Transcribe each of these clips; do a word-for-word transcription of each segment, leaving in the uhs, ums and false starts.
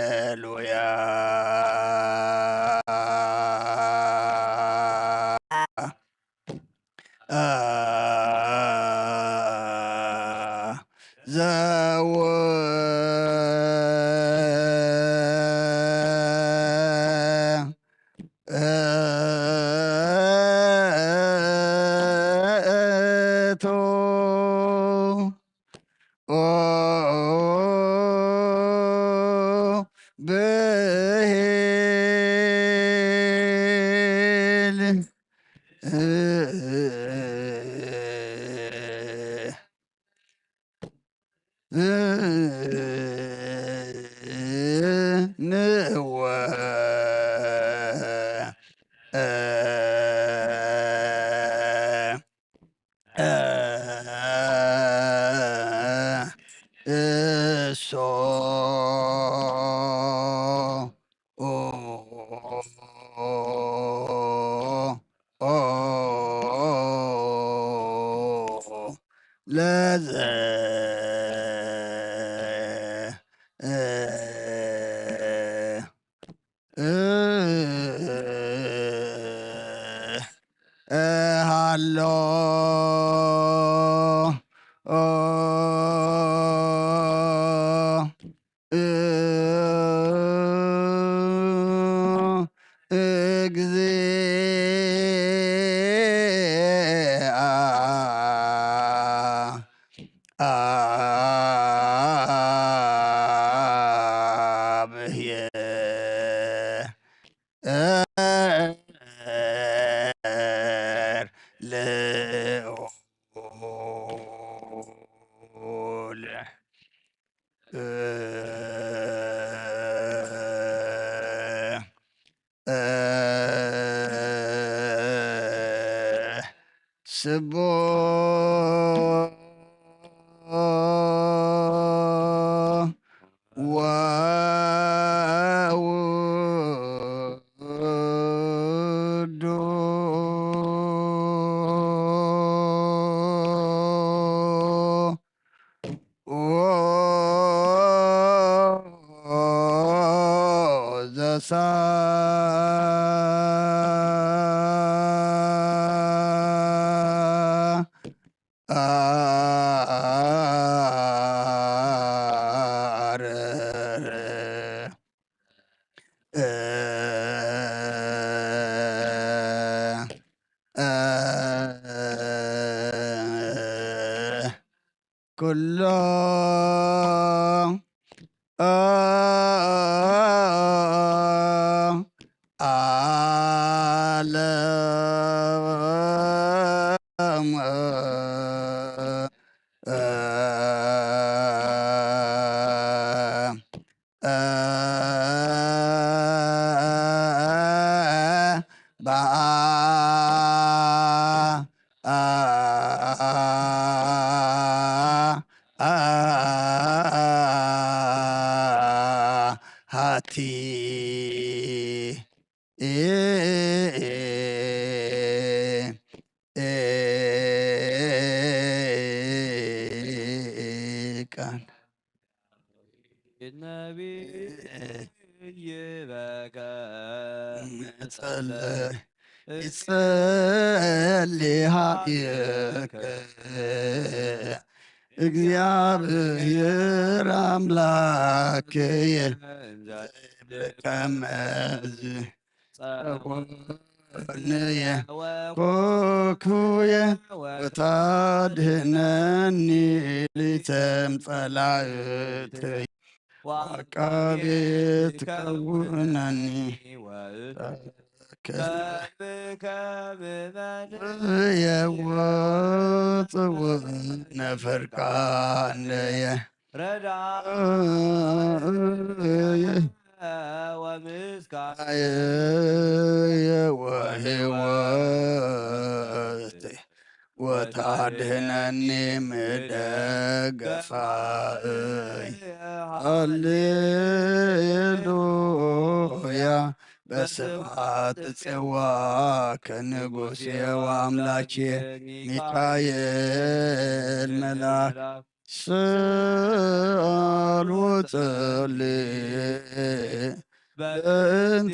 ሃሌሉያ። ዘው እቱ ብሂል ንወ እሶ ለዘ ሃሎ እግዚአብሔር ልዑል ስቡሕ ወውሉድ ዘበሰማያት ኩሎ ዓለም በአቲ ቃል ነቢይ በከመ ጸለየ ይጸሊ ሀቤከ እግዚአብሔር አምላክየ ከመዝ ጸወንየ ኮኩየ ወታድህነኒ ሊተም ጸላእትየ ወዐቃቤ ትከውነኒ ወእተከ የወጽውነ ፈርቃነየ ረዳእየ ወምስካየ ወህይወትየ ወታድህነኒ ምደገፋይ። ሃሌሉያ። በስብሐት እጼዋከ ንጉሴ ወአምላኬ ሚካኤል መልአክ ስአል ወጸሊ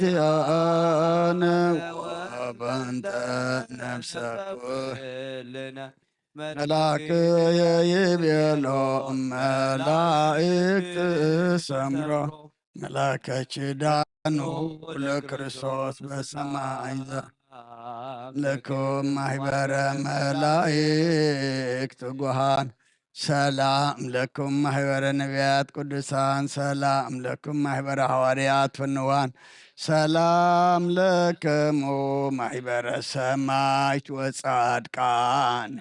በእንቲአነ ወበእንተ ነፍሰ ኩልነ። መልአክ ይቤሎ መላእክት ሰምሮ መላከ ኪዳኑ ለክርስቶስ በሰማይ ዘ-፣ ለኩም ማህበረ መላእክት ትጉሃን። ሰላም ለኩም ማህበረ ነቢያት ቅዱሳን። ሰላም ለኩም ማህበረ ሐዋርያት ፍንዋን። ሰላም ለክሙ ማህበረ ሰማዕት ወጻድቃን።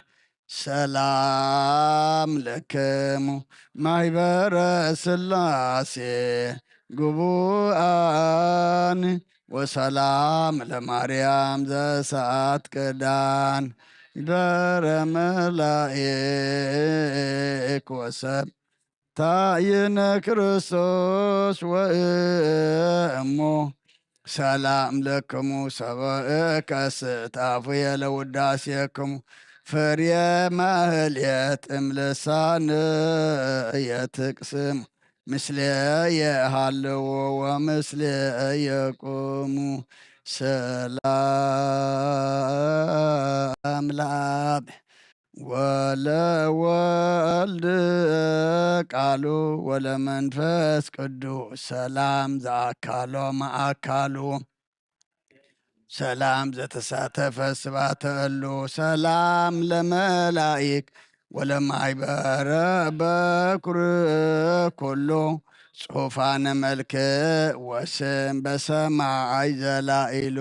ሰላም ለክሙ ማህበረ ሥላሴ ግቡአን። ወሰላም ለማርያም ዘሰአት ቅዳን በረ መላእክ ወሰብ ታይነ ክርስቶስ ወእሙ። ሰላም ለክሙ ሰብእ ከስታፉ የለ ውዳሴክሙ ፍሬ ማህሌት እምልሳን የትቅስም ምስሌየ ሃልዎ ወምስሌየ ቁሙ። ሰላም ለአብ ወለወልድ ቃሉ ወለመንፈስ ቅዱስ ሰላም ዘአካሎ ማአካሉ ሰላም ዘተሳተፈ ስባተ እሉ ሰላም ለመላኢክ ወለማይበረ በኩር ኩሉ ጽሑፋነ መልክ ወስም በሰማይ ዘላኢሉ።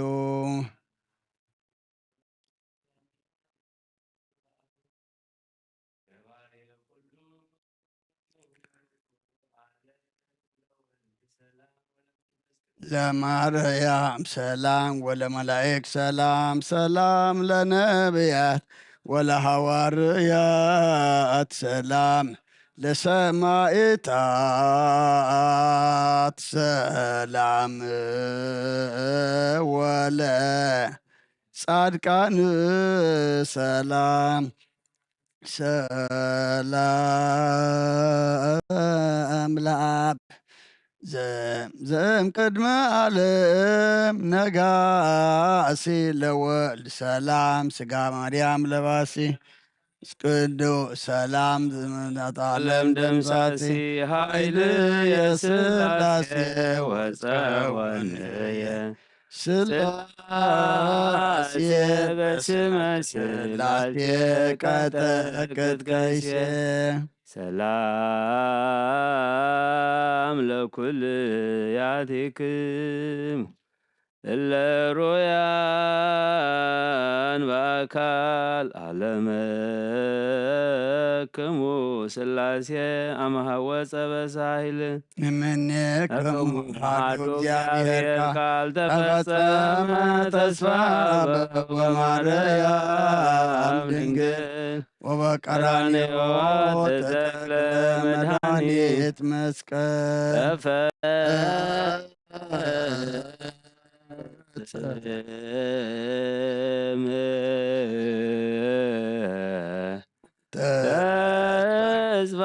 ለማርያም ሰላም ወለመላእክት ሰላም፣ ሰላም ለነቢያት ወለሐዋርያት ሰላም፣ ለሰማዕታት ሰላም ወለ ጻድቃን ሰላም፣ ሰላም ለአብ ዘም ዘም ቅድመ ዓለም ነጋሲ ለወልድ ሰላም ስጋ ማርያም ለባሲ ቅዱስ ሰላም ዘመንታት ዓለም ደምሳሲ ኃይል የሥላሴ ወጸወንየ ሥላሴ በስመ ሥላሴ ቀጠቅጥ ቀይሴ። ሰላም ለኩልያቲክሙ እለ ሩያን በአካል አለመክሙ ሥላሴ አመ ሐወጸ በሳህል እምኔክሙ አሐዱ እግዚአብሔር ቃል ተፈጸመ ተስፋ በማርያም ድንግል ወበቀራንዮ ተተክለ መድኃኒት መስቀል ተፈጸመ። ተስፋ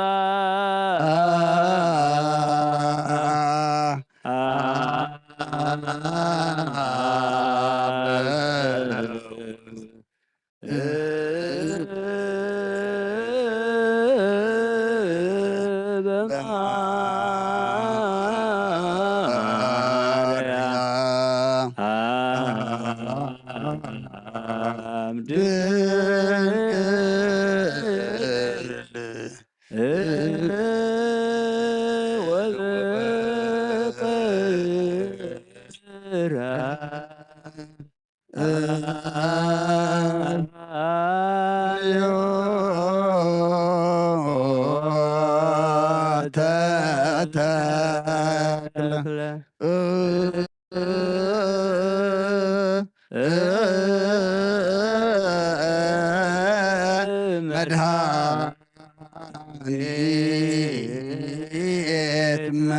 መድኃኒት መ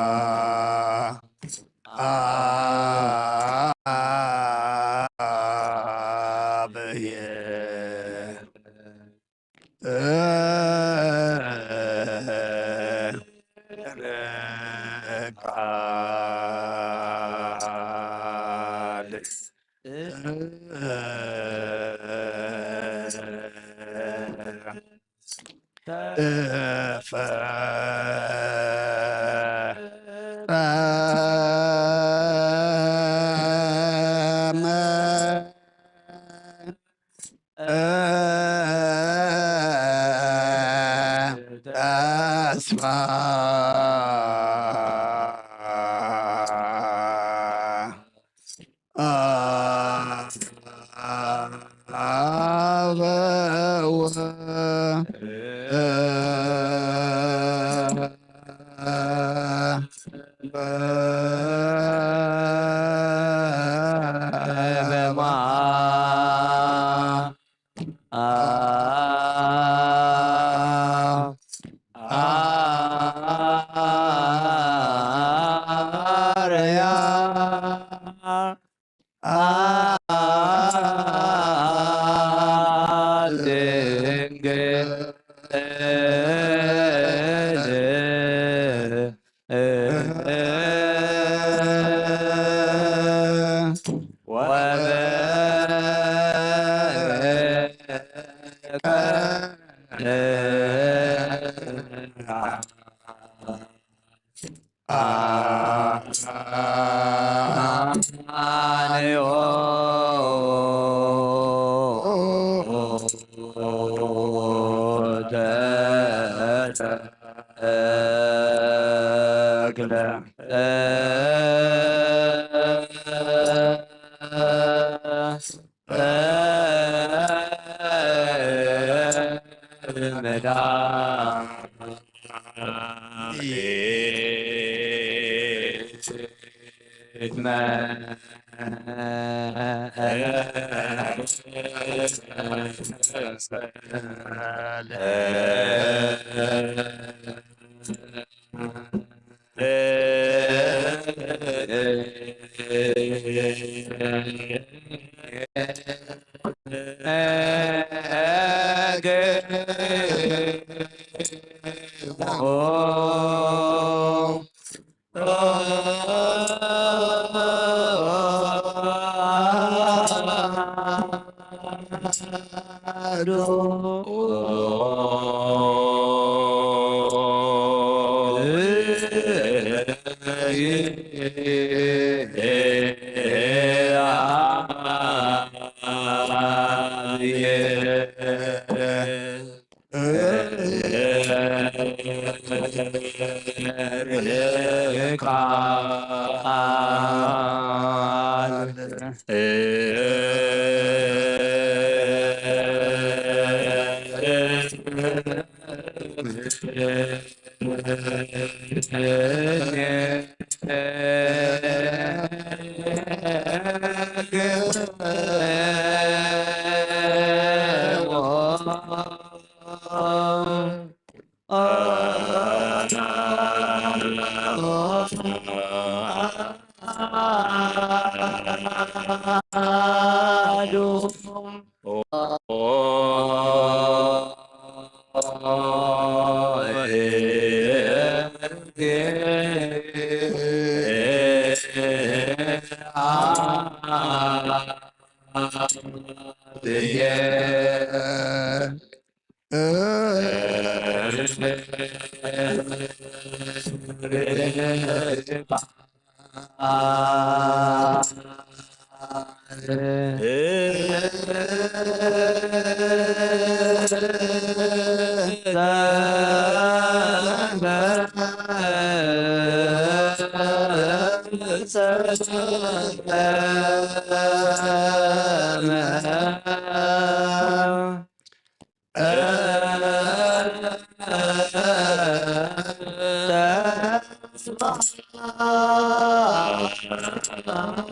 아, 아, 아, 예. 에, 에, ܩ, ܠ. ܐ، ܐ، ܦ، ܦ، ܡ، ܐ، ܐ، ܦ، ܐ، ܐ، ܐ، ܘ، ܐ، ܐ، ܡ، ܐ، ܐ، ܪܝܐ، ܐ، ܕܢܓܐ، ܐ، ܘܘ، ܩ، ܐ، ܐ، ܐ، ܐ، ܢ، ܘ، ܘ، ܕ، ܕ، ܟ،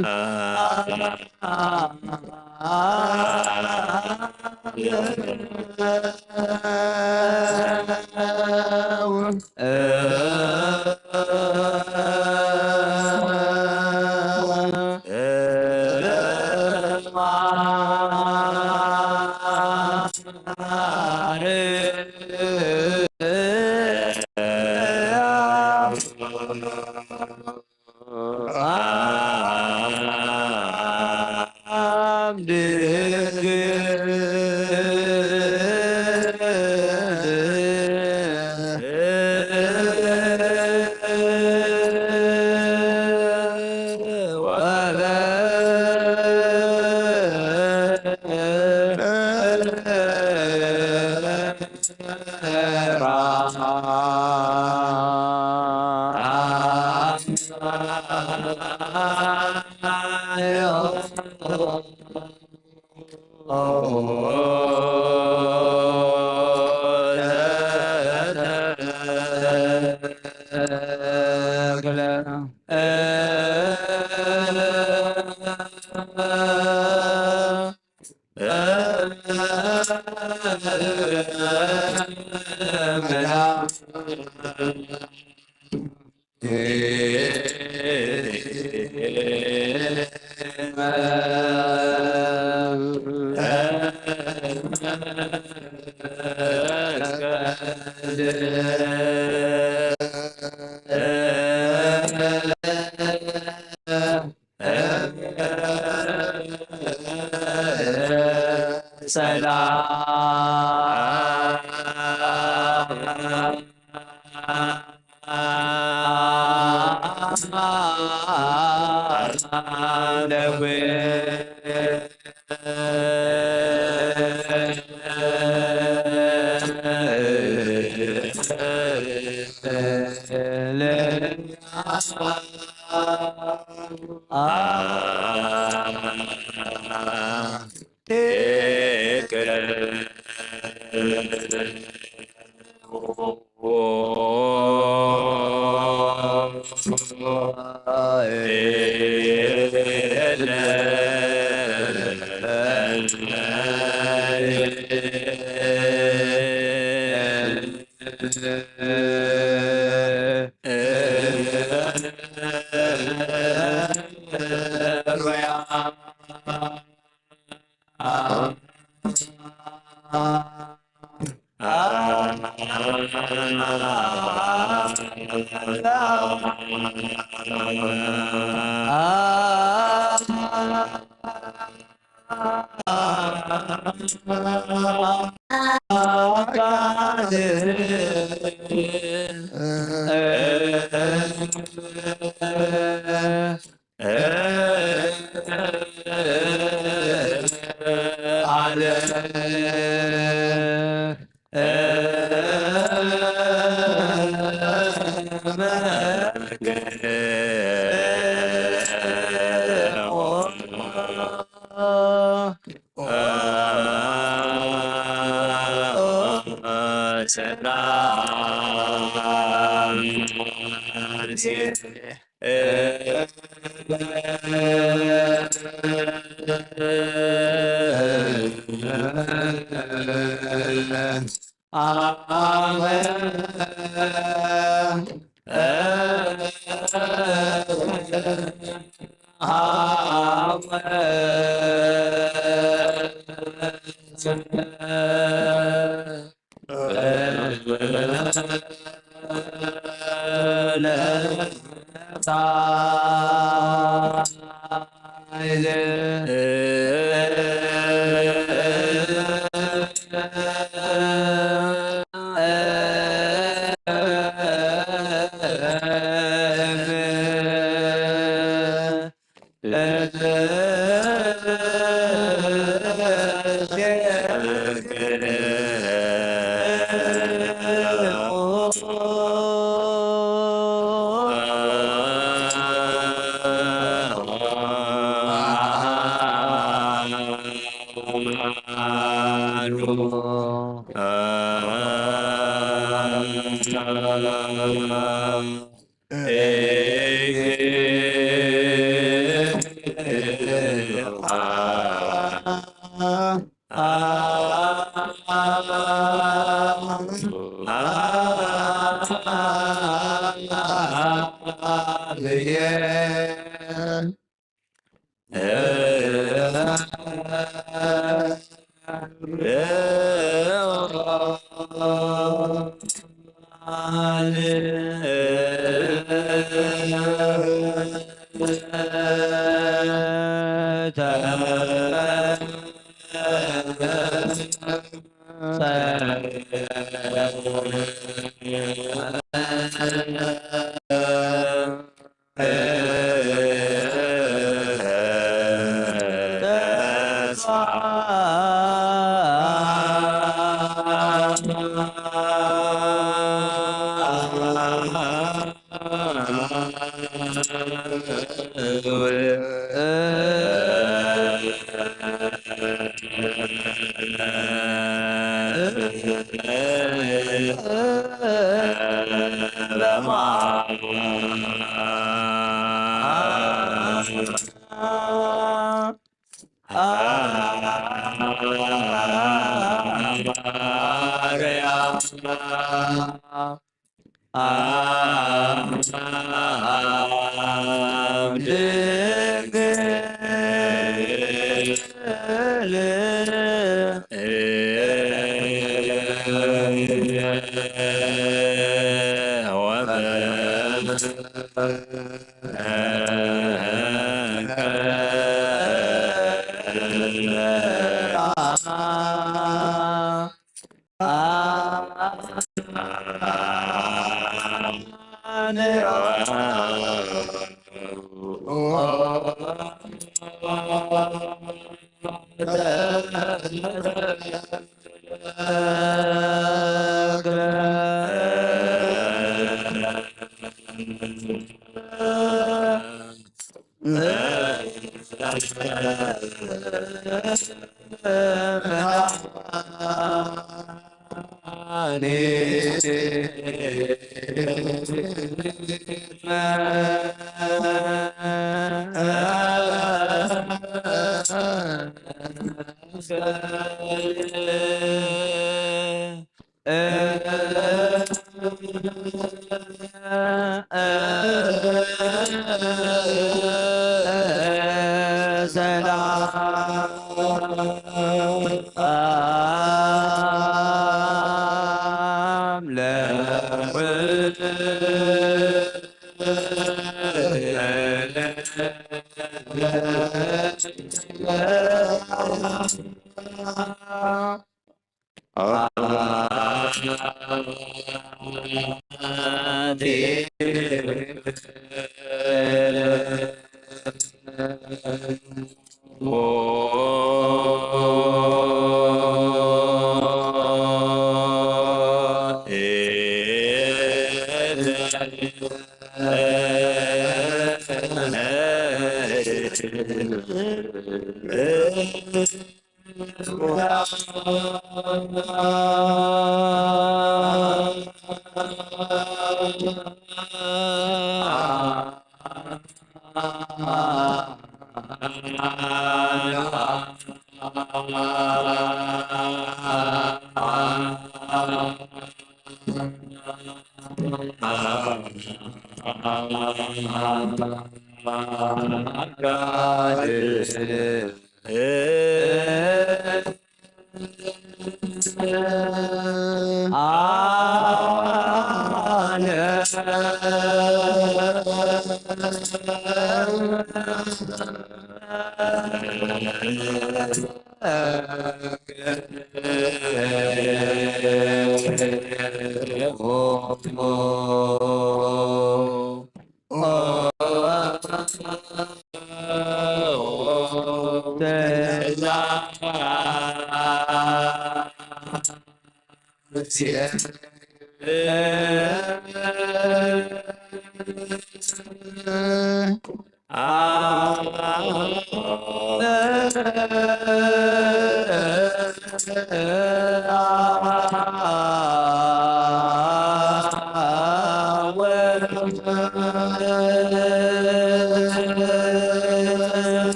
ܠ، ܐ، ܐ، ܡ، ܕ، ܐ، ܡ، ܐ،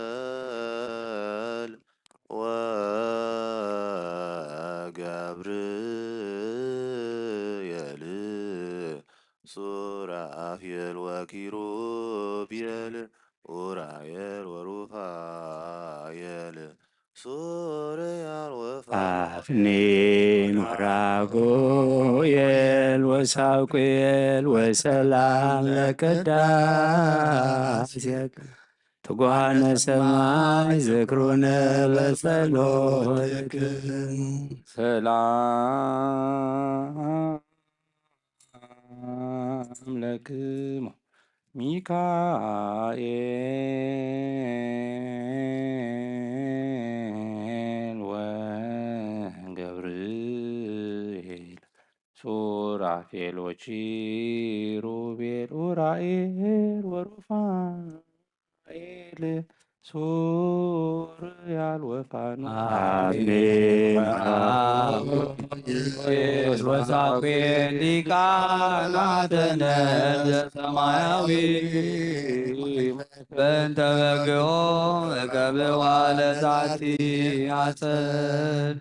ኡራኤል ወገብርኤል ሱራፌል ወኪሩቤል ኡራኤል ወሩፋኤል ሱራፌል ወፋ- አፍኒን ወራጉኤል ወሳቁኤል ወሰላም ለቅዳሴከ ትጉሃነ ሰማይ ዝክሩነ በጸሎትክን። ሰላም ለክሙ ሚካኤል ወገብርኤል ሱራፌል ወኪሩቤል ኡራኤል ወሩፋ- ኤል ሱራፌል ወፋኑ- አሜን። ወሳኩ ሊቃናተ ነፍስ ሰማያዊ በእንተ በግኦ እገብዋ ለዛቲ አጸድ።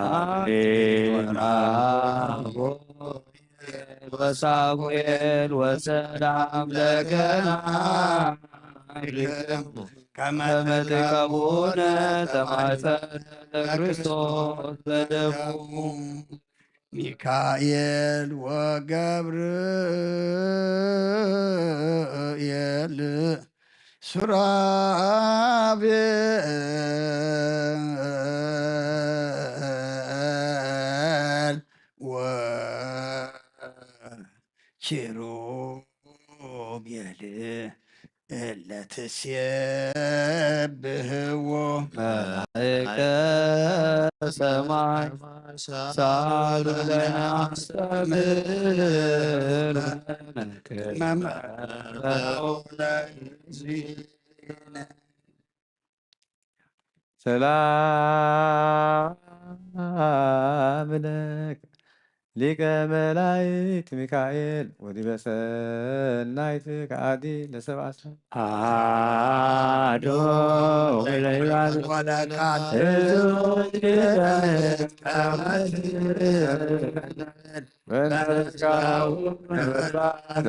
አሜን። ወሳሙኤል ወሰላም ለከ ከመ ትከውነ ተማሰለ ለክርስቶስ በደሙ። ሚካኤል ወገብርኤል ሱራፌል ወኪሩቤል እለ ትሴብሕዎ መላእክተ ሰማይ ሳሉ ለነስተብሕሎ መመርሐው ለእግዚእነ። ሰላም ለከ ሊቀ መላእክት ሚካኤል ወዲበ ሰናይትከ አዲ ለሰብአ ሰማያት አሐዱ ወለይባል ወለቃል በመንፈስ ቃሉ ነበልባል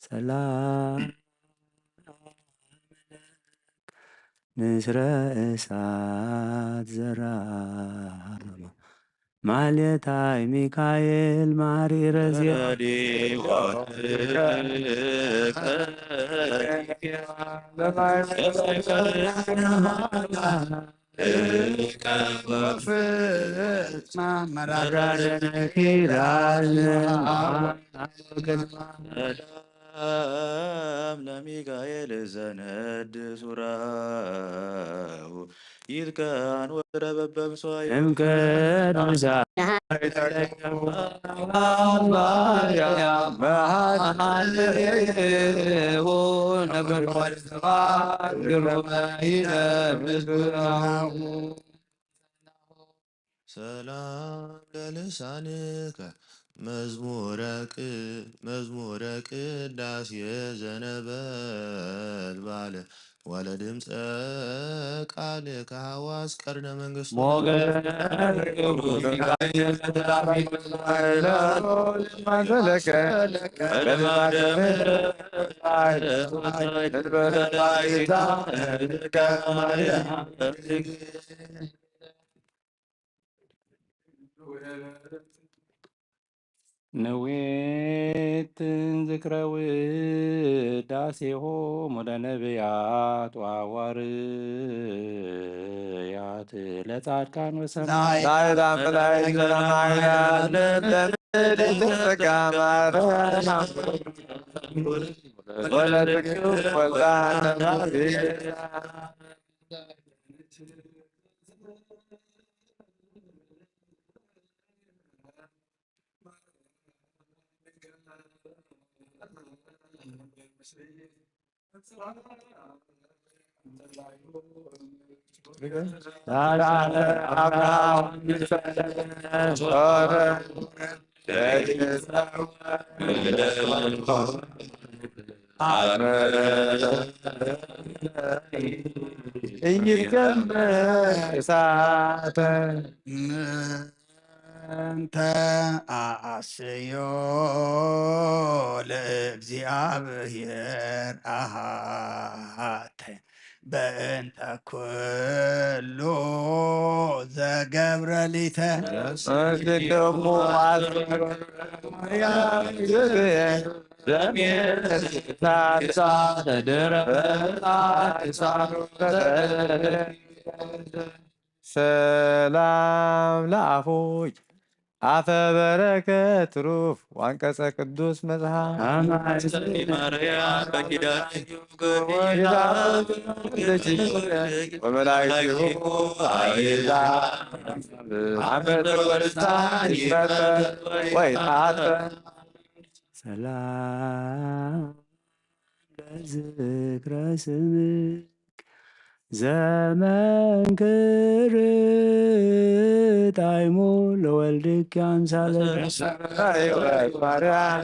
ሰላም ንስረ እሳት ዘራ ማሌታይ ሚካኤል ማሪረ ዚአዲ ወትከ ሰላም ለሚካኤል ዘነድ ሱራሁ ይትከን ወትረበበ ምስዋዕ እምቅድመ ሰላም ለልሳንከ መዝሙረ ቅ-፣ መዝሙረ ቅዳሴ ዘነበልባል ወለድምፀ ቃልከ ሐዋስ ቀርነ መንግስት ሞገስ ነዌት ዝክረ ውዳሴሆሙ ለነብያት ወሐዋርያት ለጻድቃን ወሰማዕታት ላዕለ አምላይ ዘበሰማያት ለምድር ጸጋ ማርያም ወለትክብ ወልዳ ተናግሪ እይትገመ እሳተ እንተ አአስዮ ለእግዚአብሔር አሃተ በእንተ ኩሉ ዘገብረ ሊተ። እዝግሙ አስመረ ማርያም ግብየ ዘሜ ሳሳ ተደረ ሳሳ ሰላም ለአፉኪ አፈ በረከት ትሩፍ ወአንቀጸ ቅዱስ መጽሐፍ። አማን ጸኒ ማርያም በኪዳንኪ ወመላእክቲሁ አይዛ አመት ወልሳን ይፈጠር ወይታጠር። ሰላም ለዝክረ ስምኪ ዘመንክር ጣዕሙ ለወልድኪ አምሳለ ማርያም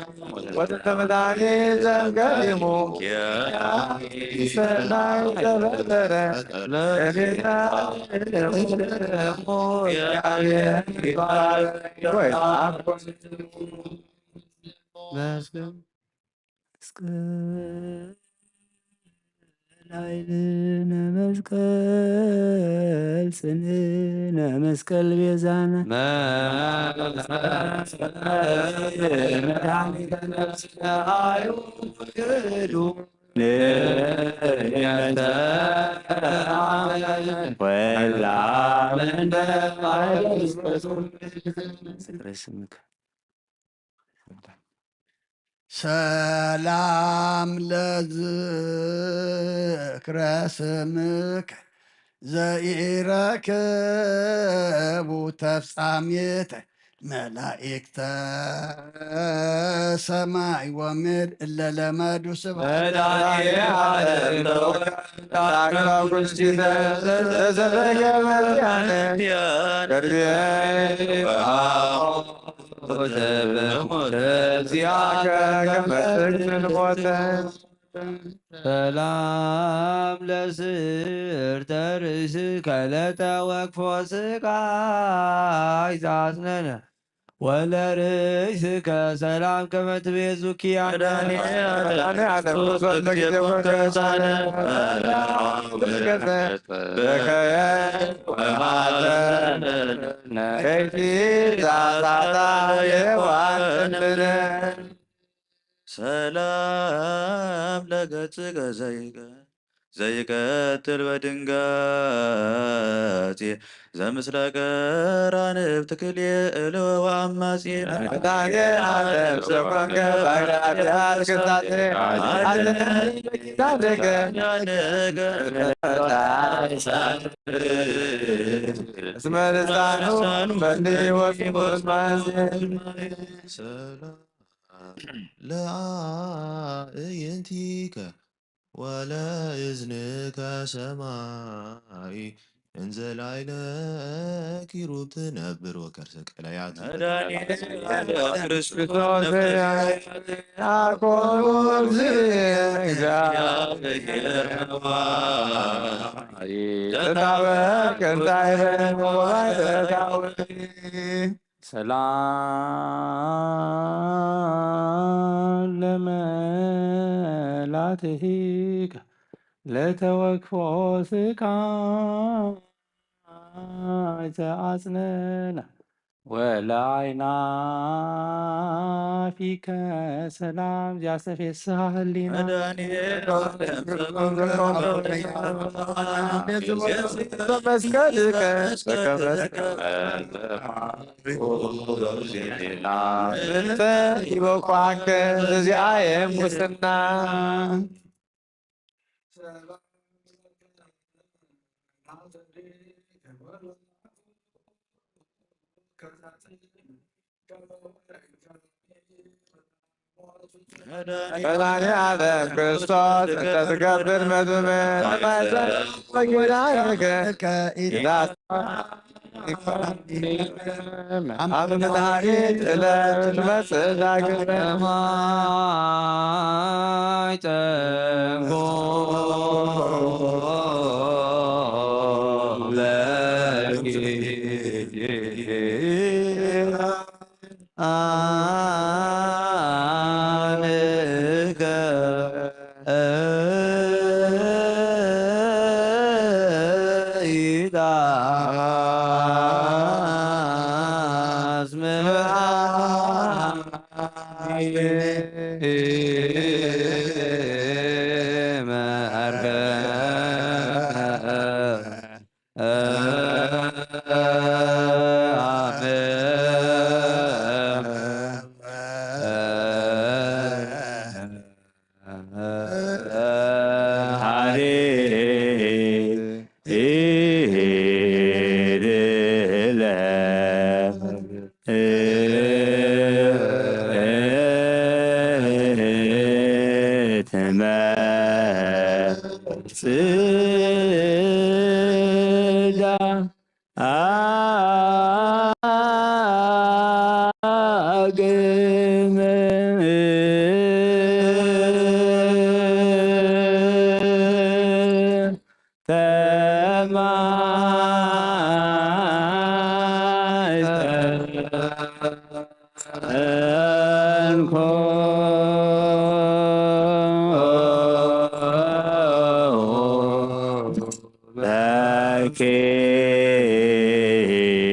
ወተመዳኒ ዘንገሪሙ ሰናይ ዘበሰረ ለሚና መስቀል ላዕልነ መስቀል ጽንዕነ መስቀል ቤዛነ መድኃኒተ ነፍስነ አይሁድ ወላመንተ ዝክረ ስምከ ሰላም ለዝክረ ስምከ ዘኢረክቡ ተፍጻሜተ መላእክተ ሰማይ ወምድር እለ ለመዱ ስብሐተ መድኃኔዓለም ተወልደ። ሰላም ለስዕርተ ርእስከ ለተወክፎ ስቃይ ዘአጽነነ ወለርእስከ ሰላም ከመ ትቤዙ ኪያነ። መድኃኔዓለም ክርስቶስ ለጊዜ ወንቀሳነ በከየ ወሐዘነ ከይሲ ዛሳታ የዋንትነ። ሰላም ለገጽከ ዘይቀ ዘይቀትል በድንጋጼ ዘምስለ ቀራንብት ክልኤ እልወ ወአማጺ። መድኃኔዓለም ዘኮንከ ባሕረ ኃጢአት ክሳሴ አድነን በኪዳንከ እስመ ልሳኑ በሊ ወፊሙስ ማዜ። ሰላም ለአዕይንቲከ ወለእዝንከ ሰማይ እንዘ ላዕለ ኪሩብ ትነብር ወከርሰከ ለያት። መድኃኒነ ክርስቶስ አኮኑ እግዚአብሔር ተታበቅ እንታይበ ወባይተታወ። ሰላም ለመላትከ ለተወክፎ ስቃይ ዘአጽነነ ወለአዕይንቲከ ሰላም ዘያስተፌስህ ህሊና። በመስቀልከ በከመስቀል ዜና ምንተ ይበቁ ሀከ እዚአየ ሙስና። መድኃኔዓለም ክርስቶስ እንተ ትገብር መዝሙር በማይዘን በኪዳንከ ኢዳስ አምናሪት እለት መጽእ ዳግመ ማይጸንኮ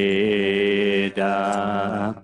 በኪዳንከ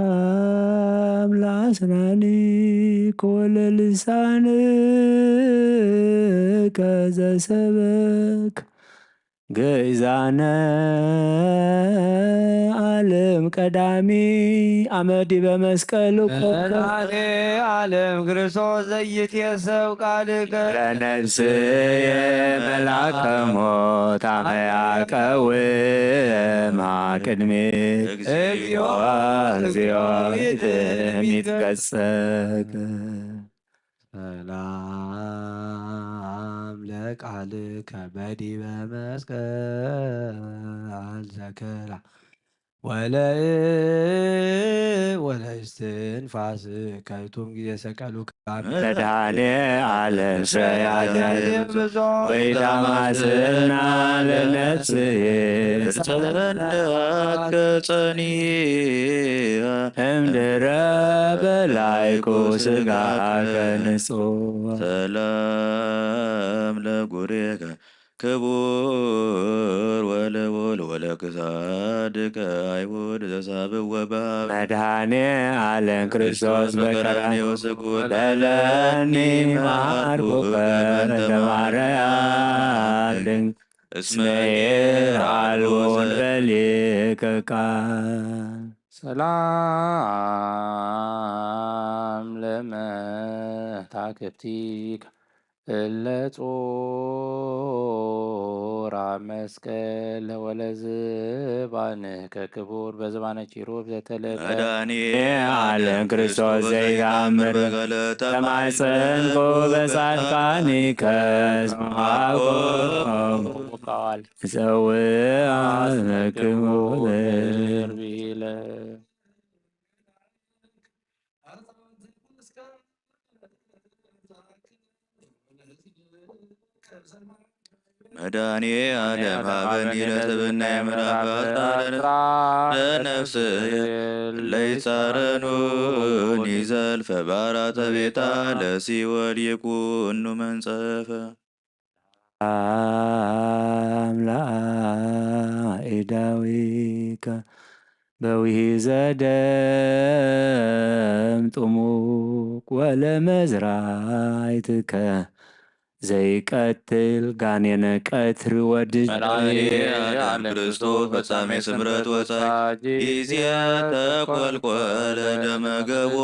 ሰላም ለአስናኒክ ወለልሳንክ ዘሰበክ ግእዛነ ዓለም ቀዳሚ አመ ዲበ መስቀል ኮከብ መድኃኔ ዓለም ክርስቶስ ዘይትየሰው ቃልከ ለነፍስየ መልአከ ሞት አመ ያቀውማ ቅድሜ እግዚኦ እግዚኦ ይትቀጸቅ። ሰላም ለቃልከ በዲበ መስቀል ዘከላ ወለ ወለእስትንፋስከ። ቱም ጊዜ ሰቀሉ መድኃኔ ዓለም ሰያዘ ወይታማስና ለነፍስየ ጸንደአከ ጸኒያ እምድረ በላይኩ ስጋከ ንጹሕ። ሰላም ለጉሬከ ክቡር ወለወል ወለክሳድከ አይሁድ ዘሳብእ ወባብ መድኃኔ ዓለም ክርስቶስ በቀራንዮ ስቁል በለኒ መሐርኩከ በእንተ ማርያም ድንግል እስመ አልቦ እንበሌከ ቃል። ሰላም ለመታክፍቲከ እለ ጾራ መስቀል ወለዝባንከ ክቡር በዝባነ ኪሩብ ዘተለብጠ መድኃኔ ዓለም ክርስቶስ ዘይታምር በገለተ ተማጸንኩ በጻድቃኒከ እስመ አኮ ቃል እጸውዕ አስመክሙ ብሂለ። መድኃኔ ዓለም ሀበኒ ለስብእና የምራፍ አስራረ ለነፍስየ እለ ይጻረኑኒ ዘልፈ ባራተ ቤታ ለሲኦል ይኩኑ መንጸፈ። አምላክ ኢዳዊከ በውሂዘ ደም ጥሙቅ ወለመዝራይትከ ዘይቀትል ጋኔነ ቀትር ወድጅ። መድኃኔ ዓለም ክርስቶስ ፈጻሜ ስምረት ወጻድቅ ጊዜ ተቆልቆለ ደመ ገቦ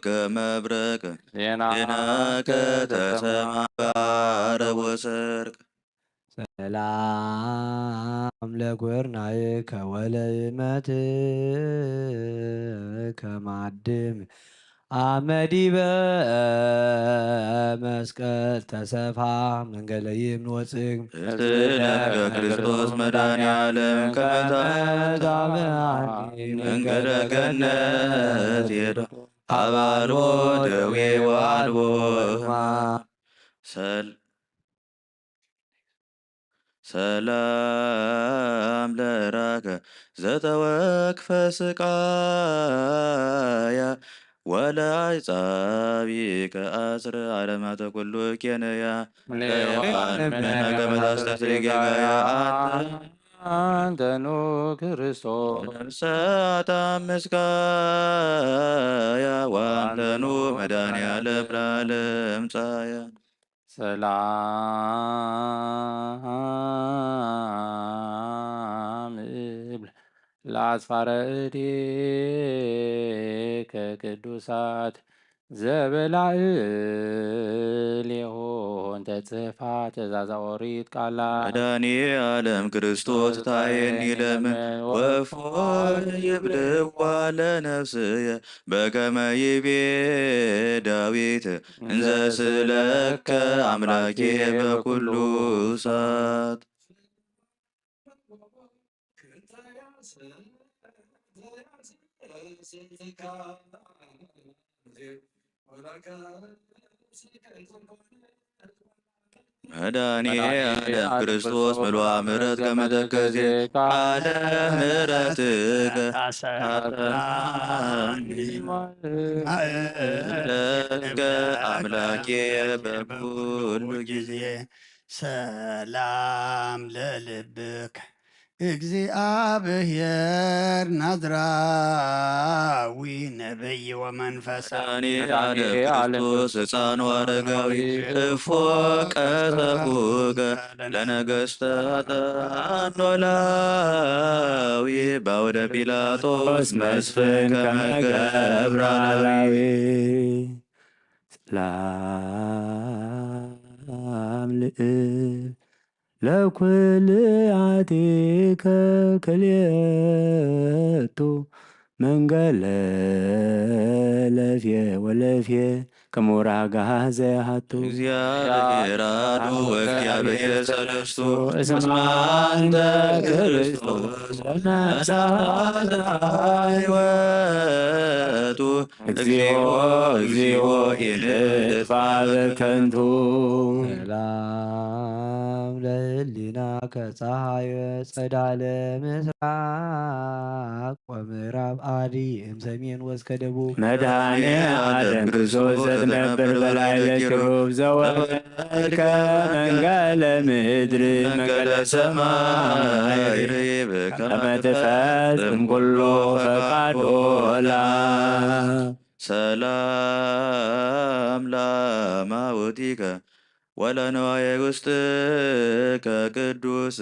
ከመብረቅ ዜናከ ተሰማ በዐረብ ወሰርቅ። ሰላም ለጎርናይከ ወለእመትከ ማድም አመ ዲበ መስቀል ተሰፋ መንገለ ይምን ወጽግም። እትለከ ክርስቶስ መድኃኔ ዓለም ከመ ታምጽእ መንገለ ገነት ሄዶ አባልቦ ደዌ ወአልቦ ሕማም። ሰል- ሰላም ለራከ ዘተወክፈ ስቃያ ወለአይጻቢከ አስረ ዓለማተ ኩሉ ኬነያ ለዮሐንስ ምነ ከመ ታስተስሪ ጌጋያ። አንተኑ ክርስቶስ ነፍሰ አዳም ምስካያ ወአንተኑ መድኃኔ ዓለም ለዓለም ጻያ። ሰላም እብል ለአጽፋረ እዴከ ቅዱሳት ዘበላዕሌሆን ተጽሕፋ ትእዛዛ ኦሪት ቃላ። መድኃኔ ዓለም ክርስቶስ ታየኒ ለምን ወፎ ይብልዋ ለነፍስየ በከመ ይቤ ዳዊት እንዘ ስእለከ አምላኬ በኩሉ ሰዓት። መድኃኔ ዓለም ክርስቶስ ምሉአ ምሕረት ከመ ተከዜ ቃለ ምሕረትከ አሳጣኒ እምለከ አምላኬ በኩሉ ጊዜ። ሰላም ለልብከ እግዚአብሔር ናዝራዊ ነቢይ ወመንፈሳዊ። መድኃኔ ዓለም ክርስቶስ ሕፃን ወአረጋዊ፣ እፎ ቀሰፉከ ለነገሥተ ኃጥኣን ኖላዊ፣ በአውደ ጲላጦስ መስፍን ከመ ገብረ አራዊ። ሰላም ልእል ለኩልያቲከ ክልኤቱ መንገለ ለፍየ ወለፍየ ከመ ወርሃ ገሃ ዘያሃቱ። እግዚአብሔር አሐዱ ወእግዚአብሔር ሠለስቱ እስመ አንተ ክርስቶስ ነሣ ሕይወቱ። እግዚኦ፣ እግዚኦ ኢንጥፋ በከንቱ። ሰላም ለህሊናከ ጸሐየ ጸዳለ ምስራቅ ወምዕራብ አዲ እምሰሜን ወእስከ ደቡብ። መድኃኔ ዓለም ክርስቶስ ዘትነብር በላዕለ ኪሩብ ዘወረድከ መንገለ ምድር መንገለ ሰማይ ርኢብ ከመ ትፈጽም ኩሎ ፈቃዶ ለአብ። ሰላም ለአማውቲከ ወለንዋየ ውስጥከ ቅዱስ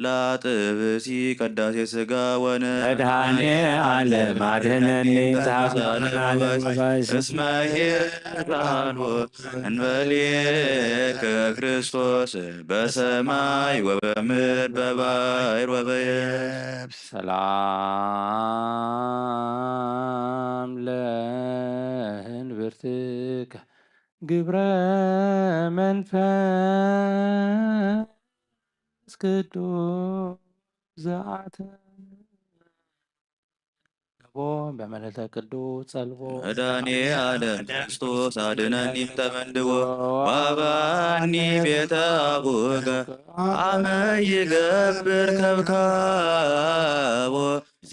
ለአጥብሲ ቅዳሴ ሥጋ ወነ። መድኃኔ ዓለም አድኅነኒ ተሐፈነ ለነፋስ እስመ ኄር ላልዎ እንበሌከ ክርስቶስ በሰማይ ወበምድር በባሕር ወበየብስ። ሰላም ለእንብርትከ ግብረ መንፈስ ቅዱስ ዘአተ ለቦ በመልዕልተ ቅዱስ ጸልቦ። መድኃኔ ዓለም ክርስቶስ አድነኒ እምተመንድቦ ወአብአኒ ቤተ አቡከ አመ ይገብር ከብካቦ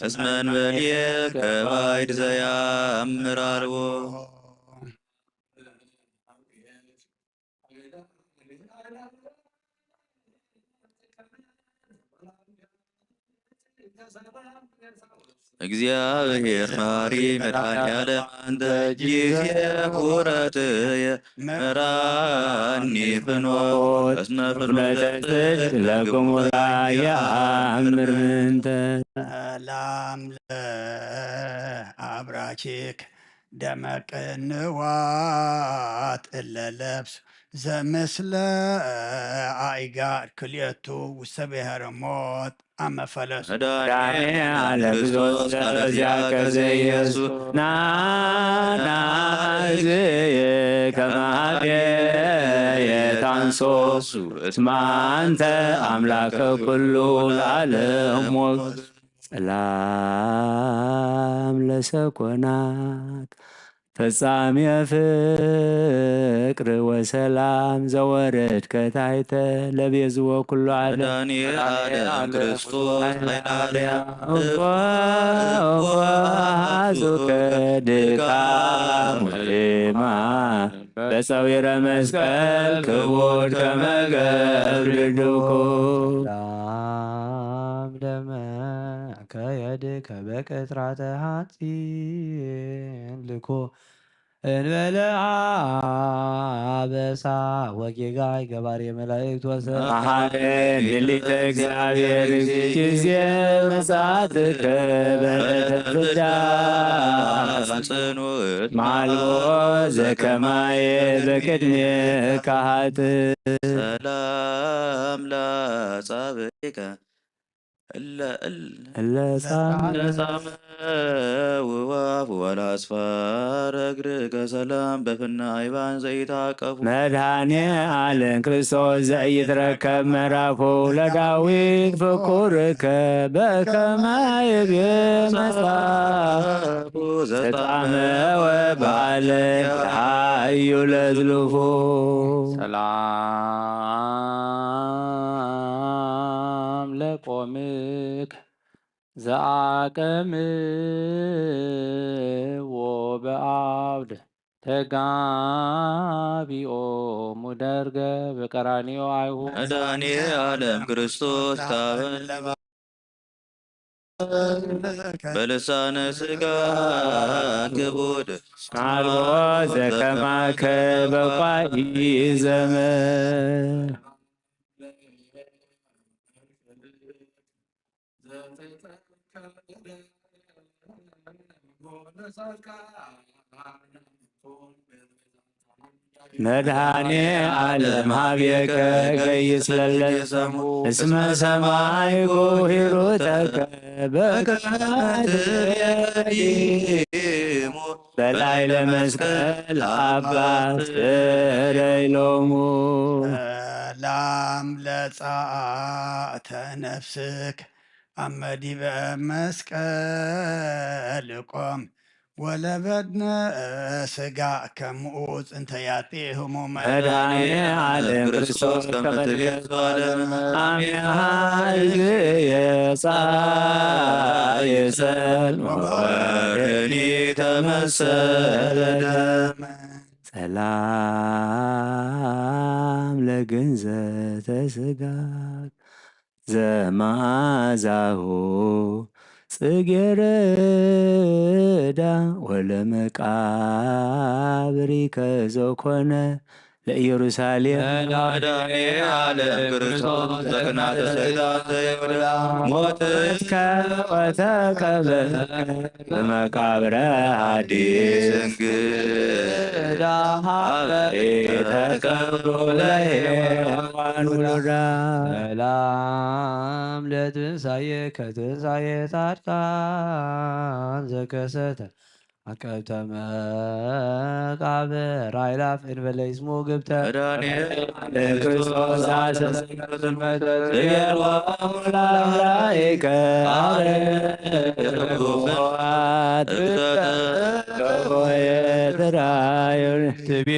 እስመ እንበሌከ ባዕድ ዘያአምር አልቦ። እግዚአብሔር መሐሪ መድኃኔ ዓለም አንተ ጊዜ ቁረትየ መራኒ ፍኖት እስመ ፍኖተ ጽድቅ ለግሙራ የአምር ምንተ። ሰላም ለአብራኪክ ደመ ቅንዋት እለ ለብስ ዘምስለ አይጋር ክልኤቱ ውስተ ብሔረ ሞት አመ ፈለሱ። መድኃኔ ዓለም ክርስቶስ ቃለ ዚአከ ዘኢየሱስ ናና እዝየ ከመ ኃጢአየ ታንሶሱ እስመ አንተ አምላከ ኩሉ ለዓለም ወ ሰላም ለሰኮናት ፈጻሚ ፍቅር ወሰላም ዘወረድከ ታሕተ ለቤዝዎ ኩሉ ዓለም። መድኃኔ ዓለም ክርስቶስ ኃይለ አርያም እወ እወ አሐዙከ ድካም ወሕማም በጸዊረ መስቀል ክቡድ ከመ ገብር ድኩ። ሰላም ደመ ከየድከ በቅጥራተ ሐጺን ልኮ እንበለ አበሳ ወጌጋይ ገባሬ መላእክት ወሰ መሐሌ ሊተ እግዚአብሔር ጊዜ ምጽአትከ በዕለተ ፍዳ ጽኑዕ ማልቦ ዘከማየ በቅድሜከ ኃጥእ። ሰላም ለአጻብዕከ እለ እለ እለ ጻምእ ጻምእ ውዋፍ ወለአጽፋር እግርከ ሰላም በፍና አይባን ዘኢታቀፉ። መድኃኔ ዓለም ክርስቶስ ዘኢይትረከብ ምዕራፉ ለዳዊት ፍቁርከ በከመ ይቤ መጽሐፉ ዘጻምእ ወበዓለ ኃዩ ለዝሉፉ። ሰላም ለቆምክ ዘአቀምዎ በአውድ ተጋቢኦሙ ደርገ በቀራንዮ አይሁድ። መድኃኔ ዓለም ክርስቶስ ታበን በልሳነ ስጋ ክቡድ አልቦ ዘከማከ በቋኢ ዘመን። መድኃኔ ዓለም ሀቤከ ገይስ ለለሰሙ እስመ ሰማይኩ ሂሩተከ በከመ ትቤ በላዕለ መስቀል አባ ስረይ ሎሙ። ሰላም ለጸአተ ነፍስክ አመ ዲበ መስቀል ቆም ወለበድነ ስጋ ከሙኡ ጽንተ ያጤ ህሙመ። መድኃኔ ዓለም ክርስቶስ ከመ ትቤ ዘወለም አሜሃ እግየ ጻየ ሰልም ወወርኒ ተመሰለ ደመ። ሰላም ለግንዘተ ስጋክ ዘመዓዛሁ ጽጌረዳ ወለመቃብሪከ ዘኮነ ለኢየሩሳሌም። መድኃኔ ዓለም ክርስቶስ ዘቅናተ ሰይጣን ዘይሁዳ ሞት እስከ ወተቀበረ በመቃብረ ሐዲስ እንግዳ ሀበ ኢተቀብሩ ለሔዋን ውሉዳ። ሰላም ለትንሳኤ ከትንሳኤ ጻድቃን ዘከሰተ አቀብተ መቃብር አይላፍ እንበለ ይስሙ ግብተ። መድኃኔ ክርስቶስ አሰሰ ጽልመተ ጽየርዋ ለአምላይከ አረ ትብተ የትራዩን ትቤ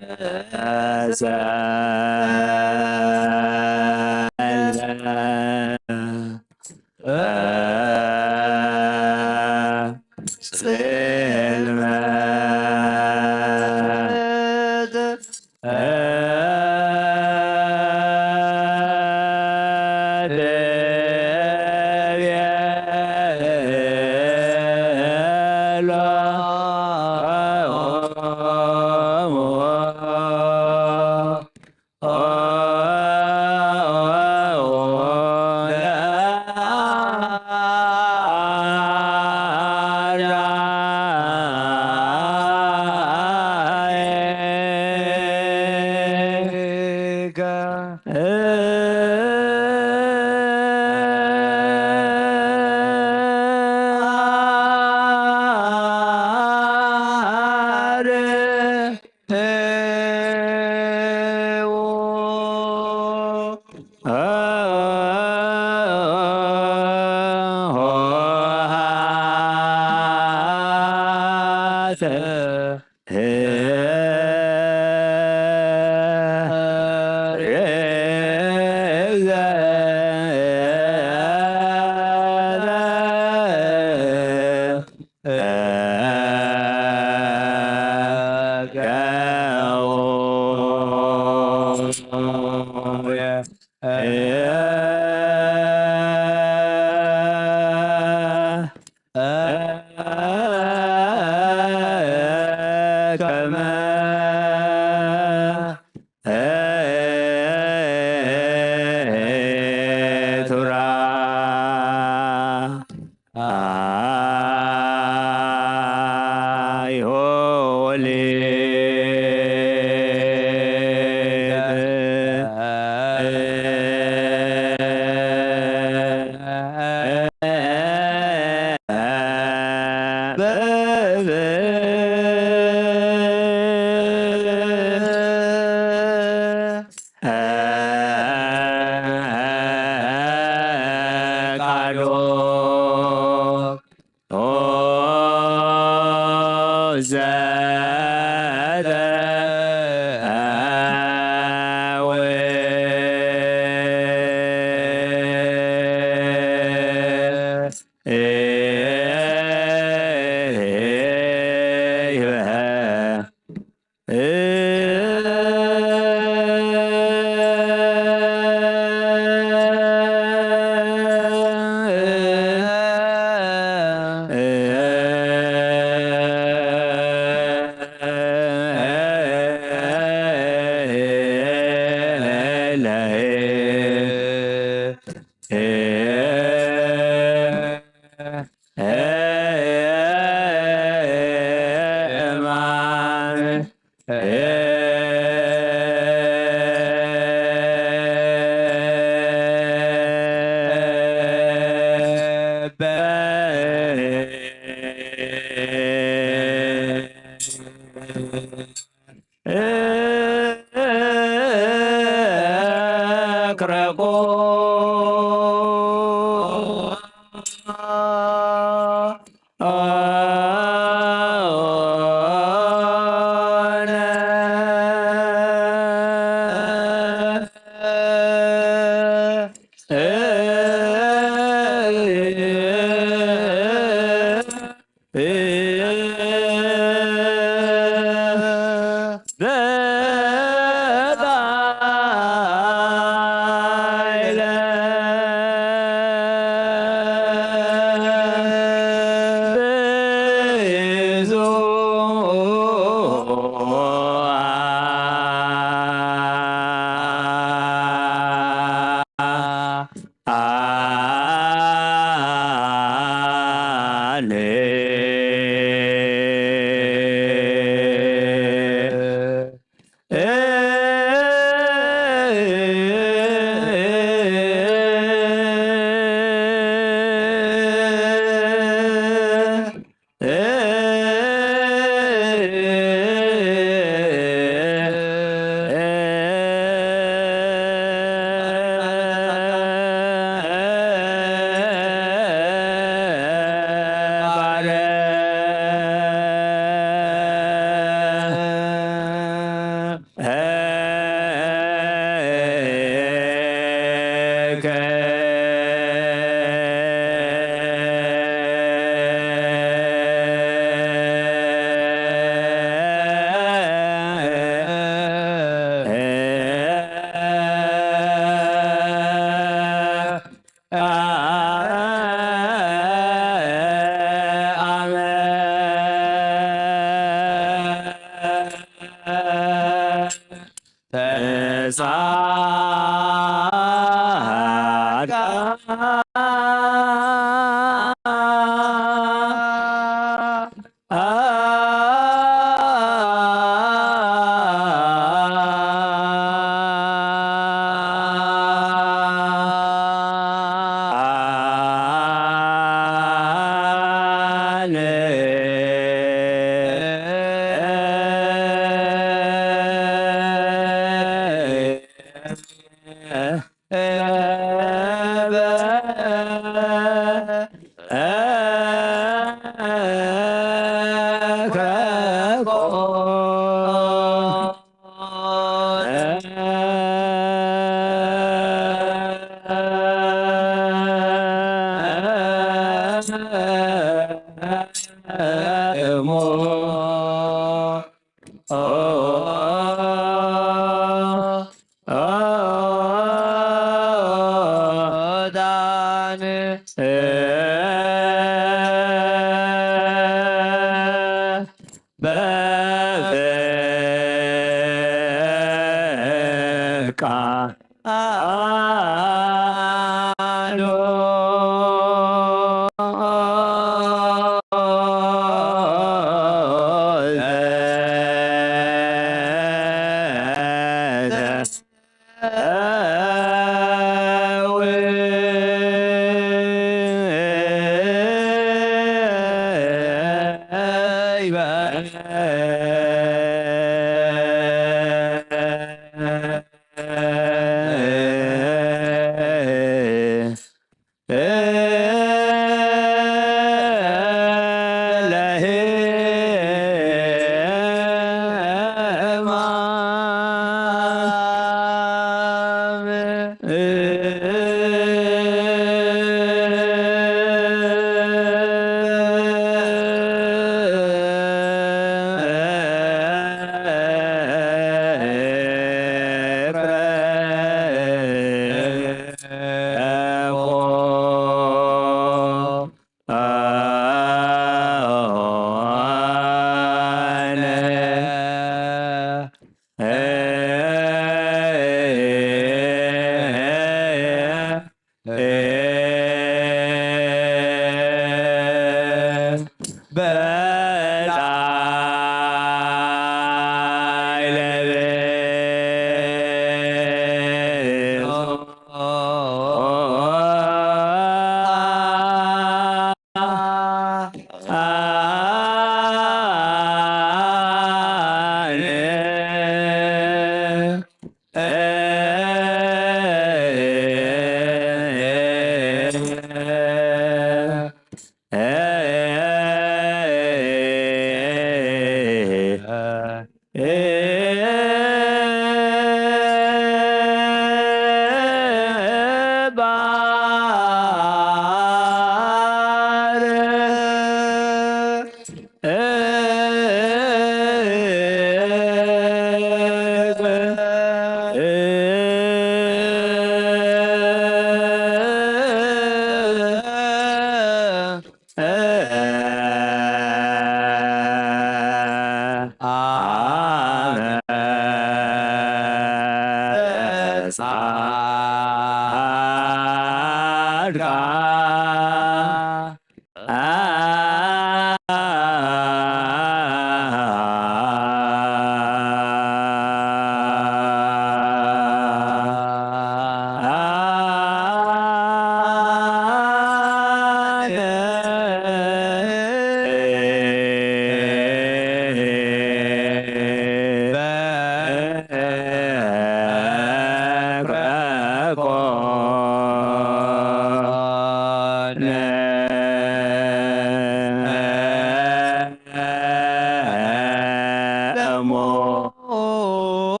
ሞት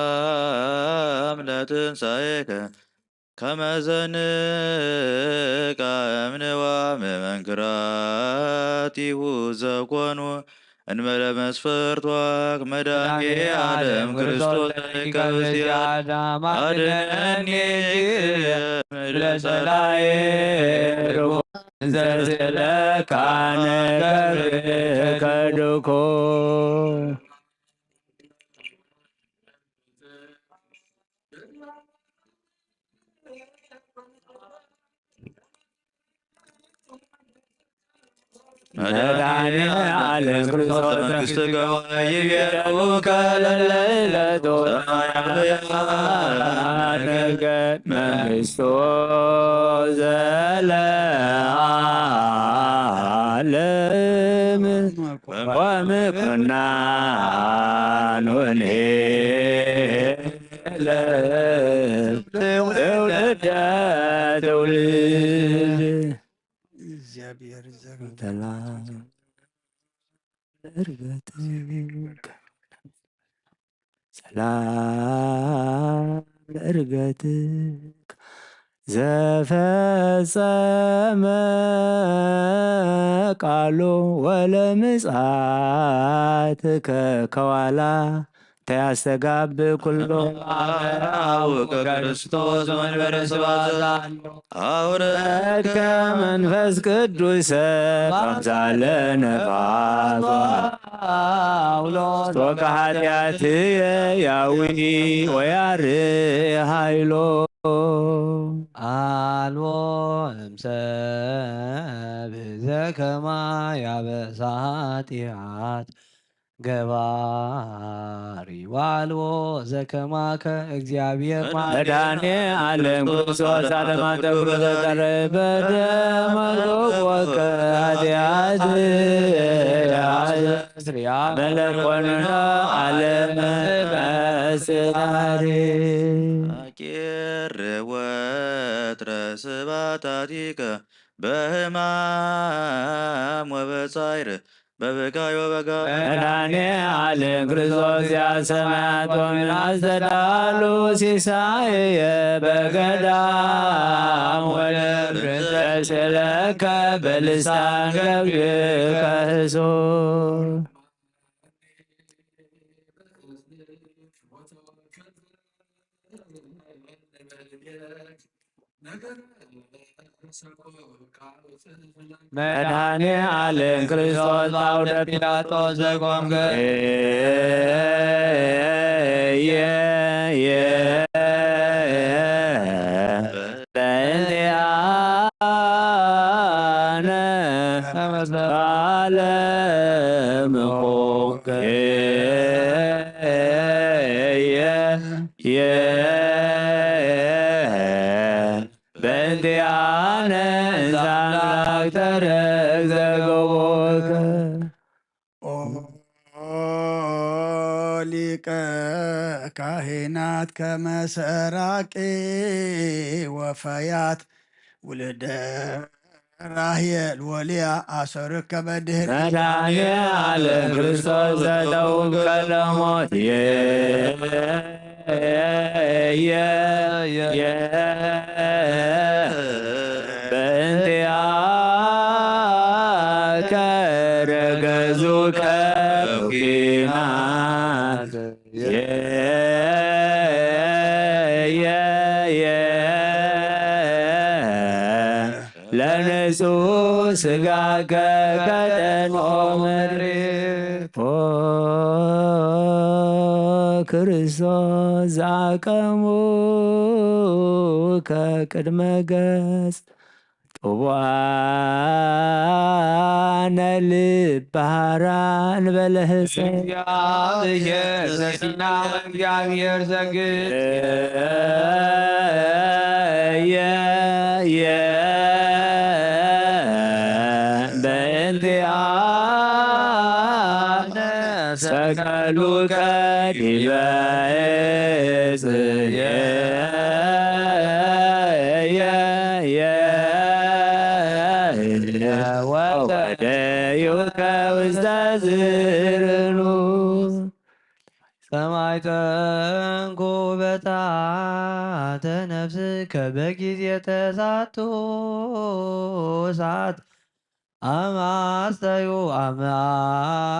ሰላም ለትንሳኤከ ከመ ዘንቃ እምንዋ መመንክራቲሁ ዘኮኑ እንበለ መስፈርቷ መድኃኔ ዓለም ክርስቶስ ሊቀ ብእሲት አድነኒ እምእለ ጸላኤ ርኩስ ዘስእለካ ነገርከ ድኮ። መድኃኔ ዓለም ክርስቶስ መንግሥትከ ወይቤልውከ ለለይለቱ ሰማያውያ ነገር መንግሥቶ ዘለዓለም ወምኩናኑ እንሄ ለትውልደ ትውልድ። እግዚአብሔር ይዘክር። ሰላም ለዕርገትከ፣ ሰላም ለዕርገትከ ዘፈጸመ ቃሎ ወለምጽአትከ ከዋላ ተያስተጋብ ኩሎ አበራው ከክርስቶስ መንበረ ስብሐት አውረድከ መንፈስ ቅዱሰ በአምሳለ ነፋስ አውሎ ቶከ ኃጢአትየ ያዊ ወያርእ ኃይሎ። አልቦ እምሰብ ዘከማ ያበሳ ኃጢአት ገባሪ ዋልቦ ዘከማከ እግዚአብሔር መድኃኔ ዓለም ክርስቶስ ዓለማተ ኩሉ ዘተረፈ ደመ ርኩስ ወከ ኃጢአት አስተስርያ መለኮንኖ ዓለመ መስራሪ። አቂር ወትረ ስብሐታቲከ በሕማም ወበጻዕር በብካይ ወበጋ መድኃኔ ዓለም ክርስቶስ ዘበሰማያት ወምድር አስተዳሉ ሲሳየ በገዳም ወለብሰ ስለከ በልሳን ገብርከ ህሱር። መድኃኔ ዓለም ክርስቶስ በአውደ ጲላጦስ ዘቆምከ ለዓለመ ዓለም ሆየ። በእንቲአነ እንዘ አምላክ ተረክ ዘገቦከ። ኦ ሊቀ ካህናት ከመ ሰራቂ ወፈያት ውልደ ራሔል ወልያ አሰርከ በድህር። መድኃኔዓለም ክርስቶስ ዘተውከ ለሞት የ- የ- የ- በእንቲአከ ረገዙከ ኪናት የ- የ- የ- ለንጹሕ ሥጋከ ከደን ኦመሬ። ኦ ክርስቶስ ዘአቀሙከ ቅድመ ገጽ ጥቡዓነ ልብ በሐራ እንበለ ሕጸ። እግዚአብሔር ዘሲና እግዚአብሔር ዘግብጽ። የ- የ- በእንቲአነ ሰቀሉከ ዲበ ዕፅ። የ- የ- የ- ወወደዩከ ውስተ ዝርኑ። ሰማይ ጠንኩ በታተ ነፍስከ በጊዜ ተሳቱ ሰዓት አማስተዩ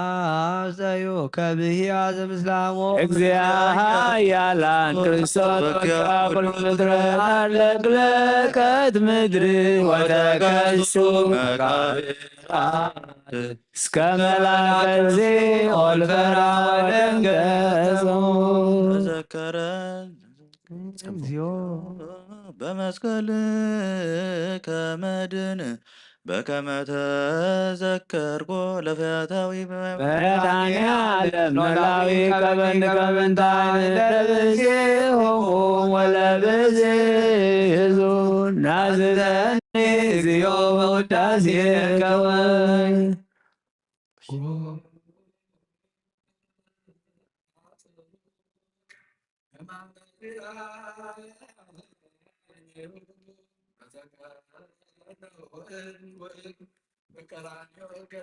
አማስተዩ ከብሂ አዘ ምስላሞ። እግዚአ ኃያላን ክርስቶስ ወኪያ ኩሉ ምድር አለቅለቀት ምድር ወተከሱ መቃብራት እስከ መላከ ሲኦል ፈራ ወደንገጹ። ተዘከረ እግዚኦ በመስቀልከ መድን በከመ ተዘከርኮ ለፈያታዊ። መድኃኔዓለም ኖላዊ ከበን ከበንታን ለብዜሆሙ ወለብዜዙ ናዝዘኒ እግዚኦ በውዳሴከ።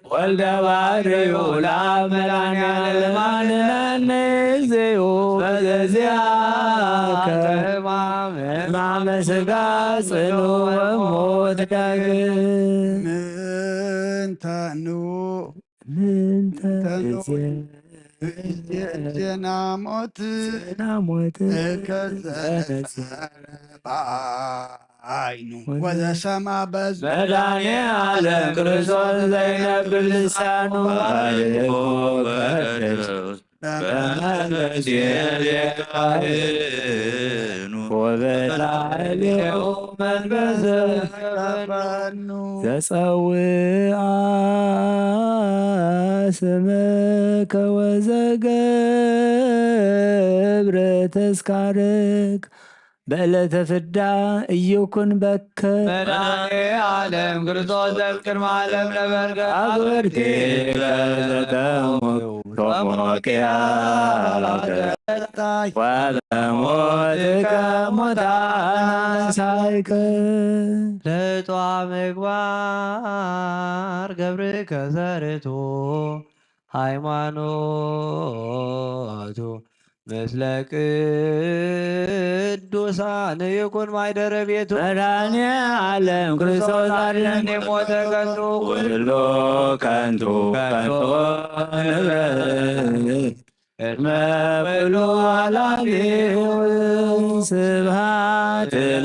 ወልደ ባህርዩ ለአብ መድኃኔዓለም አድነኒ እግዚኦ በዘዚአከ ሕማመ ሥጋ ጽኑ ወሞት ዳግም። ምንተኑ ምንተ ምንተኑ ዜና ሞት ዜና ሞት ከዘ በዐይኑ ወዘሰማ በዝ። መድኃኔዓለም ክርስቶስ ዘይነብብ ልሳኑ አሌኮ በቅዱስ በመንፈስ የሌካህኑ ወበላዕሌሁ መንፈስ ዘጸውዓ ስመከ ወዘገብረ ተስካረከ በዕለተ ፍዳ ኢይኩን በከ። መድኃኔዓለም ክርስቶስ ዘእምቅድመ ዓለም ነበርከ አግብርቲከ ዘተሙ ቶሞቅያ ወበሞትከ ሙታን አንሳእከ። ለጥዋ ምግባር ገብርከ ሰርቶ ሃይማኖቱ ምስለ ቅዱሳን ይኩን ማይደረ ቤቱ። መድኃኔዓለም ክርስቶስ አድነን ሞተ ከንቱ ኩሉ ከንቱ ከንቱ ንበል ቅድመ ኩሉ አላፊሁ ስብሐት ለ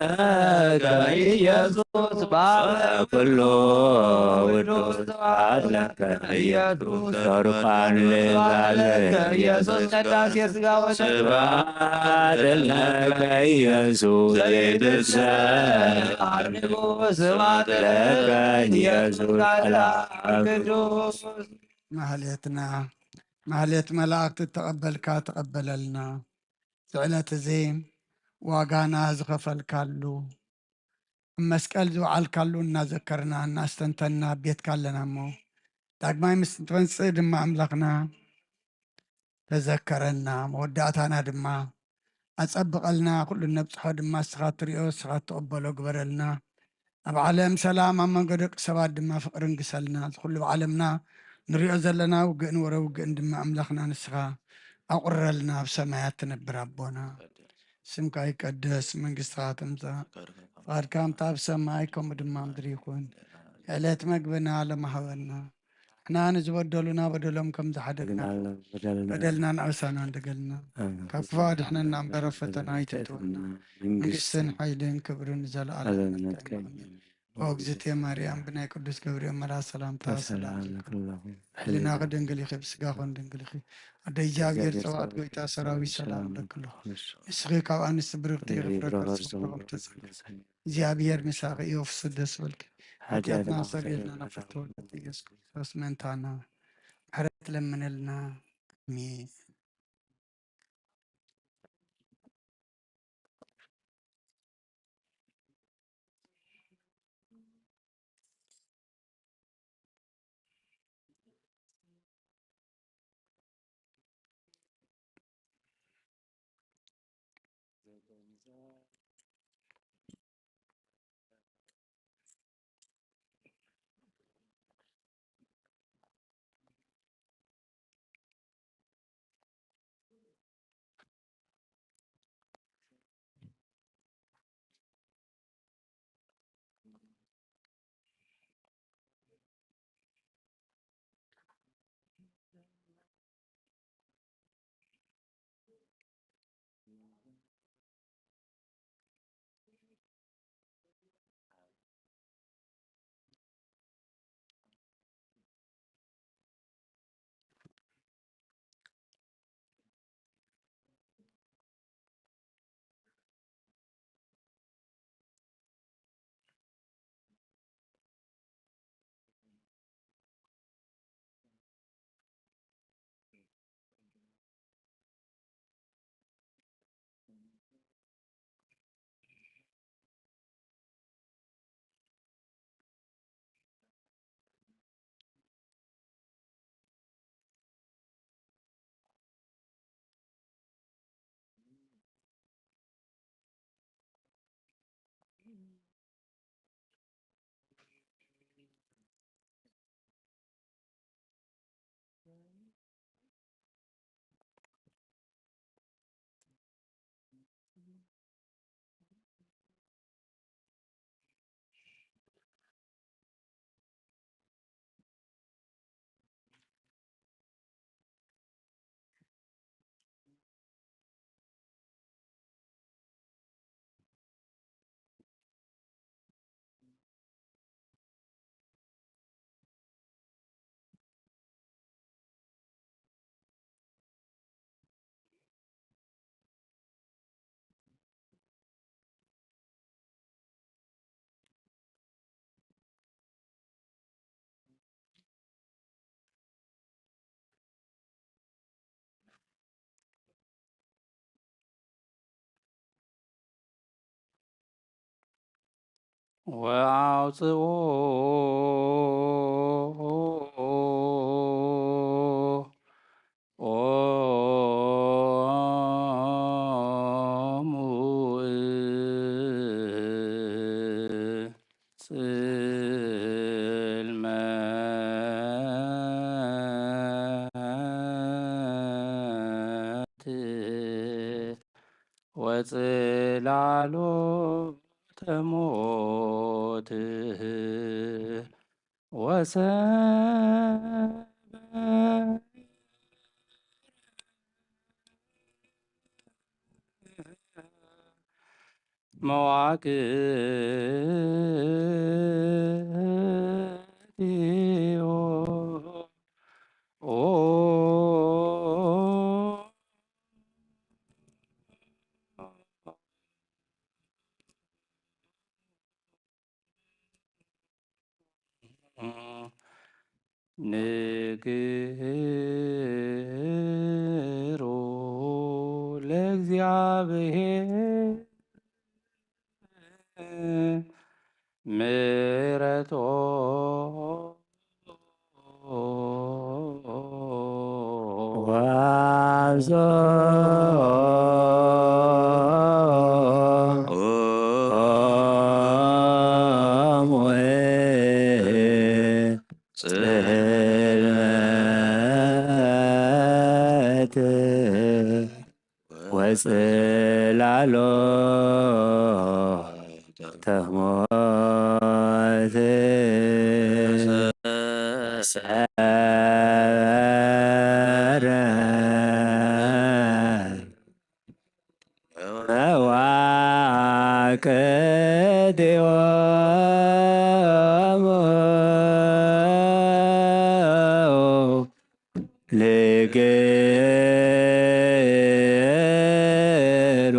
ለከ ኢየሱስ ባበ ኩሉ ውዱስ ስብሐት ለከ ኢየሱስ ሩፋን ለዘለዓለም ኢየሱስ ቅዳሴ ሥጋ ወደም ስብሐት ለከ ኢየሱስ ዘይትሰ አርንቦ ስብሐት ለከ ኢየሱስ መልአክ ቅዱስ። ማህሌትና ማህሌት መላእክት ተቀበልካ ተቀበለልና። ዝዕለት እዚ ዋጋና ዝኸፈልካሉ፣ ኣብ መስቀል ዝወዓልካሉ እናዘከርና እናስተንተንና ኣብ ቤትካ ኣለና እሞ፣ ዳግማይ ምስ ንትመጽእ ድማ ኣምላኽና ተዘከረና፣ መወዳእታና ድማ ኣጸብቐልና፣ ኩሉ እነብጽሖ ድማ እስኻ ትርእዮ፣ እስኻ ትቕበሎ ግበረልና። ኣብ ዓለም ሰላም፣ ኣብ መንጎ ደቂ ሰባት ድማ ፍቕሪ ንግሰልና። እዚ ኩሉ ኣብ ዓለምና ንርእዮ ዘለና ውግእን ወረ ውግእን ድማ ኣምላኽና ንስኻ ኣቑርረልና። ኣብ ሰማያት ትነብር ኣቦና፣ ስምካ ይቀደስ፣ መንግስትኻ ትምጻእ፣ ፍቓድካ ከምታ ኣብ ሰማይ ከምኡ ድማ ኣብ ምድሪ ይኹን። ዕለት መግብና ሎሚ ሃበና፣ ንሕና ንዝበደሉና በደሎም ከም ዝሓደግና፣ በደልና ንኣበሳና እንደገልና፣ ካብ ክፉእ ኣድሕነና እምበር ኣብ ፈተና ኣይተእትወና። መንግስትን ሓይልን ክብርን ንዘለኣለም ናትካ እዩ። ኣሜን። ኦ እግዝእትየ ማርያም፣ ብናይ ቅዱስ ገብርኤል መልኣክ ሰላምታ ሰላም እብለኪ ኣለኹ። ህሊናኺ ድንግል ኢኺ፣ ብስጋኺ እውን ድንግል ኢኺ። ኣደ እግዚኣብሔር ጸባኦት፣ ጎይታ ሰራዊት ሰላም እብለኪ ኣለኹ። ንስኺ ካብ ኣንስቲ ብርኽቲ ኢኺ፣ ፍረ ከርስኺ ብሩኽ ተጸንሒ። እግዚኣብሔር ምሳኺ እዩ፣ ፍስህ ደስ ይበልኪ። ሓጢኣትና ኣስተሰርየልና፣ ናብ ፍትወት ኢየሱስ ክርስቶስ መእንታና ምሕረት ለምንልና። ኣሜን። ወአውጽኡ ጽልመት ወጽላሎተ ሞት ወሰበ መዋቅቲሆ ንግሩ ለእግዚአብሔር ምሕረቶ ወአብዝሖ ጽልመት ወጽላሎተ ሞት ሰበረ መዋቅቲሆሙ ንግሩ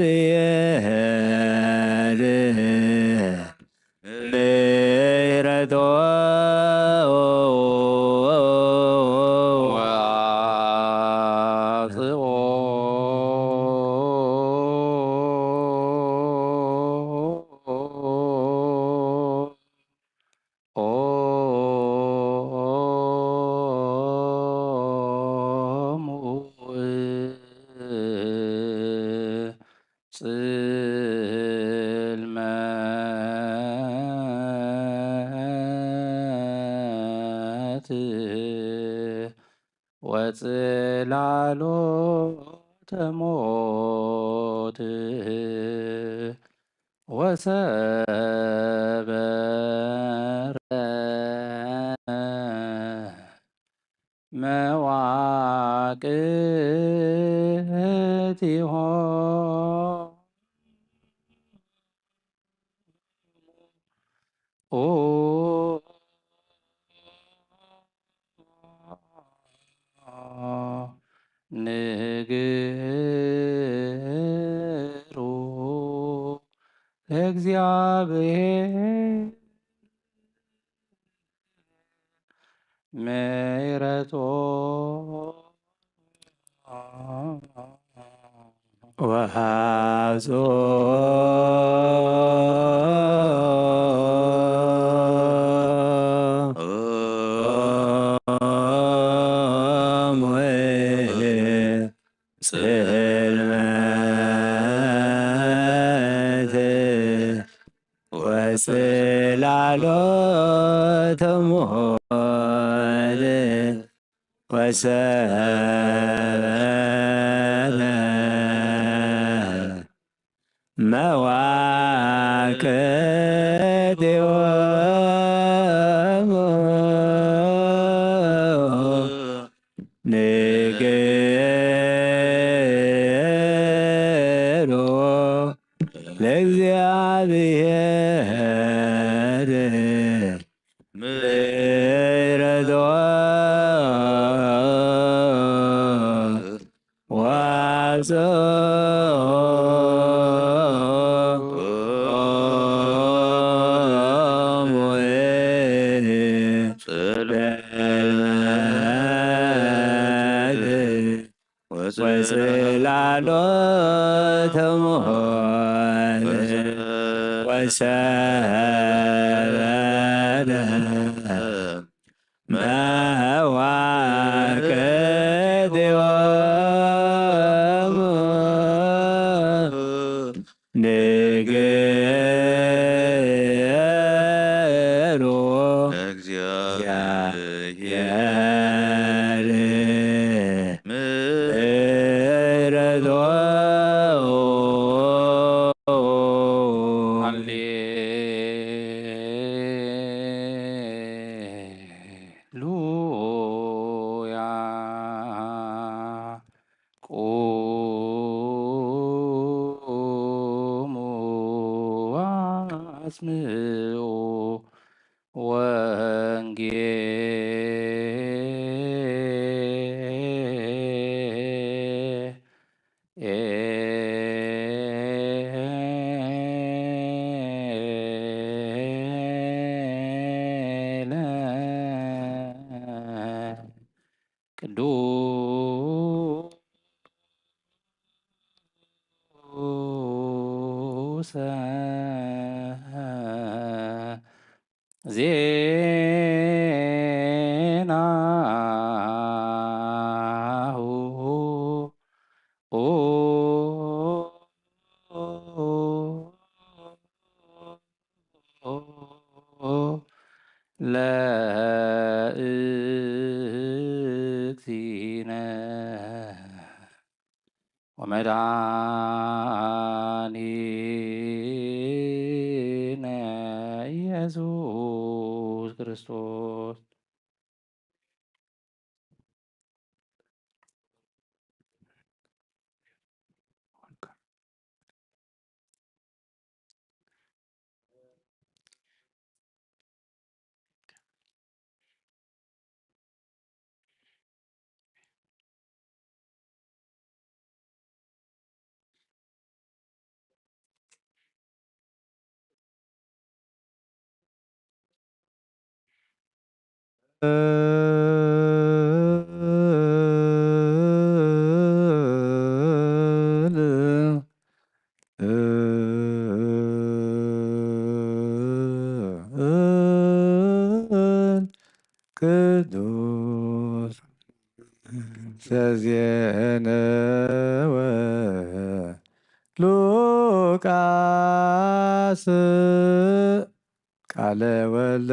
ለእግዚአብሔር ምሕረቶ ወአብዝሖ ኦሙ ጽልመት ወጽላሎተ ሞት ወሰበረ መዋቅቲሆሙ ንግሩ ለእግዚአብሔር ምሕረቶ ወአብዝሖ ኦሙ ጽልመት ወጽላሎተ ሞት ወሰበረ መዋቅቲሆሙ ንግሩ ለእግዚአብሔር ምሕረቶ ወአብዝሖ ኦሙ ጽልመት ወጽላሎተ ሞት ወሰበረ መዋቅቲሆሙ ንግሩ ለእግዚአብሔር ምሕረቶ። ሃሌ ስምዑ ወንጌለ ቅዱስ ዜናሁ። ለእግዚእነ ወመድኃኒነ ኢየሱስ ክርስቶስ። ቅዱስ ዘዜነወ ሉቃስ ቃለ ወልደ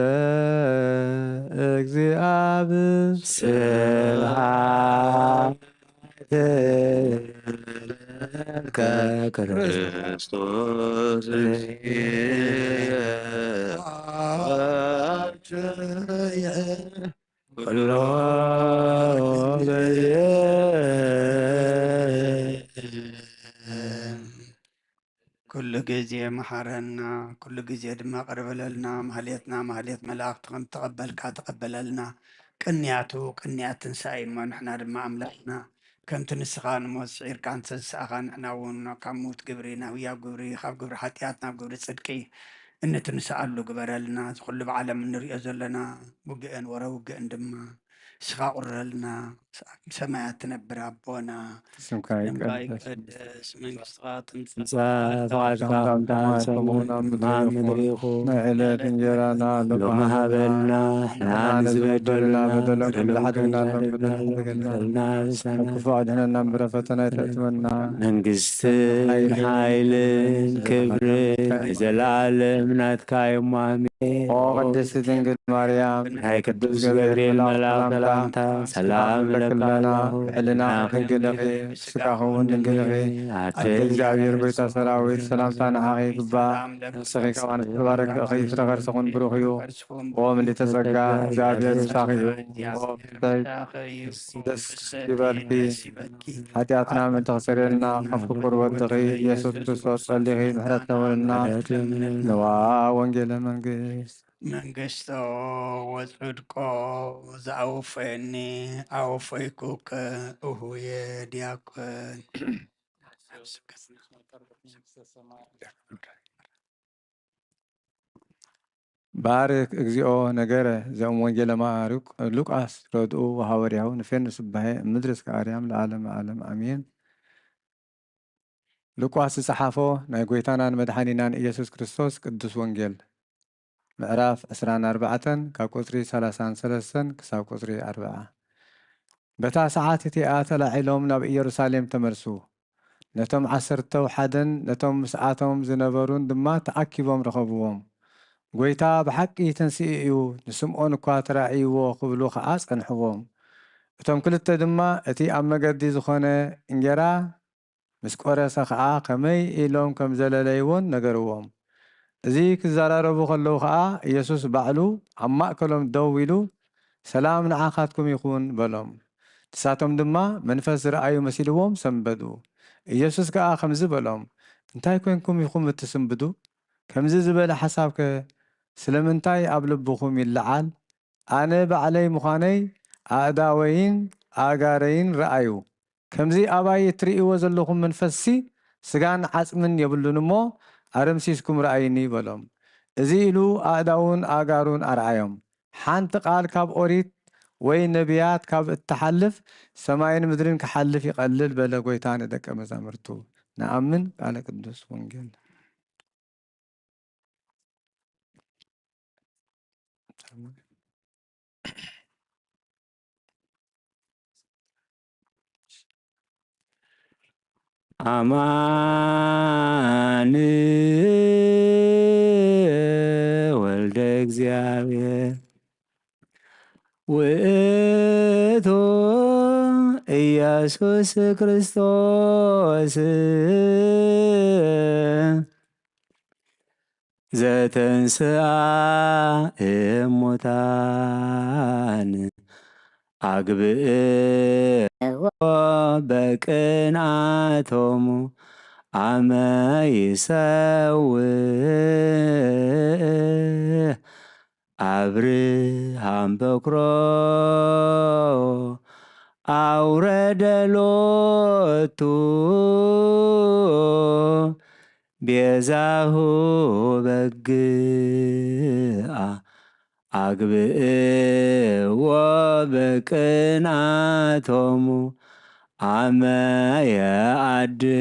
እግዚአብሔር ስብሐት ለከ ክርስቶስ ኩሎ ኩሉ ጊዜ መሐረና፣ ኩሉ ጊዜ ድማ ቅር በለልና። ማህሌትና ማህሌት መላእክት ከም ተቀበልካ ተቀበለልና። ቅንያቱ ቅንያት ትንሳኤ እሞ፣ ንሕና ድማ ኣምላኽና ከምቲ ንስኻ ንሞት ስዒርካ እንተዝተንሳእካ፣ ንሕና እውን ካብ ምውት ግብሪ ናብ ህያው ግብሪ፣ ካብ ግብሪ ሓጢኣት ናብ ግብሪ ጽድቂ እንትንስኣሉ ግበረልና። እዚ ኩሉ ብዓለም እንርእዮ ዘለና ውግእን ወረ ውግእን ድማ ንስኻ ቁረልና። ሰማያት ትነብር ኣቦና፣ ስምካ ስምካ ይቀደስ፣ ይቀደስ፣ መንግስትኻ ትምጻእ፣ ትምጻእ፣ ፈቃድካ ፈቃድካ ከም ከም ኣብ ሰማይ ሰማይ ከም ኣብ ምድሪ ከም ኣብ ምድሪ ይኹን። ይኹን። ናይ ዕለት እንጀራና ሎሚ ሎሚ ሃበና፣ ሃበና፣ ንሕና ንዝበደሉና በደልና በደል ከም ከም ዝሓደግና ንሕና ንሕና ንሕደግ ንሕደግ፣ በደልና በደልና በደልና፣ ካብ ክፉእ ኣድሕነና እምበር፣ ፈተና ኣይተእትወና። መንግስትን ሓይልን ክብርን ንዘለዓለም ናትካ እዮም። ኣሜን። ኦ ቅድስት ድንግል ማርያም፣ ናይ ቅዱስ ገብርኤል መልኣክ ሰላምታ ሰላም እብለኪ ኣለኹ። ብሕልናኺ ድንግል ኢኺ፣ ብስጋኺ እውን ድንግል ኢኺ። ኣደ እግዚኣብሔር ጎይታ ሰራዊት ሰላምታ ንዓኺ ይግባእ። ንስኺ ካብ ኣንስቲ ዝተባረክቲ ኢኺ፣ ፍሬ ከርስኺ እውን ብሩኽ እዩ። ኦ ምልዕተ ጸጋ፣ እግዚኣብሔር ምሳኺ እዩ። ኦ ብሩክቲ ደስ ይበልኪ። ሓጢኣትና ምእንቲ ከስተሰርየልና፣ ካብ ፍቁር ወድኺ ኢየሱስ ክርስቶስ ጸሊኺ ምሕረት ለምነልና። ንዋ ወንጌለ መንግስት። መንግስቶ ወጽድቆ ዘአውፈየኒ አወፈይኩከ እሁየ ዲያቆን። ባርክ እግዚኦ ነገረ ዘእም ወንጌለ ማርቆ ሉቃስ ረድኡ ወሐወርያሁ ንፌኑ ስባሄ እምድር እስከ አርያም ለዓለመ ዓለም አሜን። ሉቃስ ዝጸሓፎ ናይ ጐይታናን መድሓኒናን ኢየሱስ ክርስቶስ ቅዱስ ወንጌል ምዕራፍ ዕስራን ኣርባዕተን ካብ ቁጽሪ ሰላሳን ሰለስተን ክሳብ ቁጽሪ ኣርብዓ። በታ ሰዓት እቲኣ ተላዒሎም ናብ ኢየሩሳሌም ተመልሱ። ነቶም ዓሰርተው ሓደን ነቶም ምስኣቶም ዝነበሩን ድማ ተኣኪቦም ረኸብዎም። ጐይታ ብሓቂ ተንሲኡ እዩ፣ ንስምዖን እኳ ተራእይዎ ክብሉ ኸዓ ጸንሕዎም። እቶም ክልተ ድማ እቲ ኣብ መገዲ ዝኾነ እንጌራ ምስ ቆረሰ ኸዓ ከመይ ኢሎም ከም ዘለለይዎን ነገርዎም። እዚ ክዘራረቡ ከለዉ ኸዓ ኢየሱስ ባዕሉ ኣብ ማእከሎም ደው ኢሉ፣ ሰላም ንዓኻትኩም ይኹን በሎም። ንሳቶም ድማ መንፈስ ዝረኣዩ መሲልዎም ሰንበዱ። ኢየሱስ ከኣ ከምዚ በሎም፣ እንታይ ኮይንኩም ኢኹም እትስንብዱ? ከምዚ ዝበለ ሓሳብከ ስለምንታይ ኣብ ልብኹም ይለዓል? ኣነ ባዕለይ ምዃነይ ኣእዳወይን ኣእጋረይን ረኣዩ። ከምዚ ኣባይ እትርእይዎ ዘለኹም መንፈስሲ ስጋን ዓጽምን የብሉን እሞ፣ ኣረምሲስኩም ረኣዩኒ በሎም። እዚ ኢሉ ኣእዳውን ኣእጋሩን ኣርኣዮም። ሓንቲ ቃል ካብ ኦሪት ወይ ነቢያት ካብ እትሓልፍ፣ ሰማይን ምድርን ክሓልፍ ይቐልል በለ ጐይታ ንደቀ መዛሙርቱ። ንኣምን። ቃለ ቅዱስ ወንጌል። አማን ወልደ እግዚአብሔር ውእቱ ኢየሱስ ክርስቶስ ዘተንሥአ እሙታን አግብእዎ በቅንዓቶሙ አመ ይሰውእ አብርሃም በኩሮ አውረደ ሎቱ ቤዛሁ በግአ አግብእዎ በቅንዓቶሙ አመ የአድው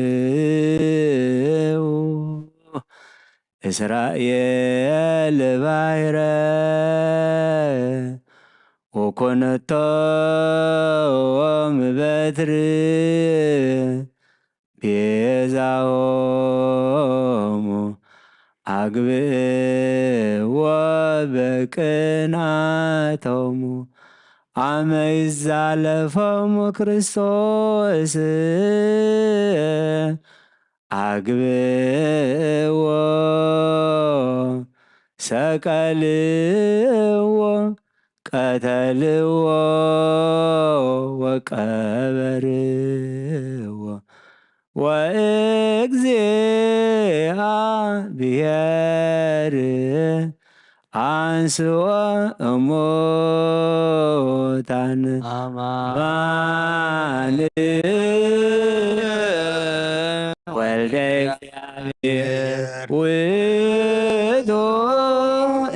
እስራኤል ባሕረ ወኮነቶም በትር ቤዛሆሙ አግብእዎ በቅንዓቶሙ አመ ይዛለፎሙ ክርስቶስ አግብእዎ ሰቀልዎ ቀተልዎ ወቀበርዎ ወእግዚአብሔር አንስኦ እሙታን አማን ወልደ እግዚአብሔር ውእቱ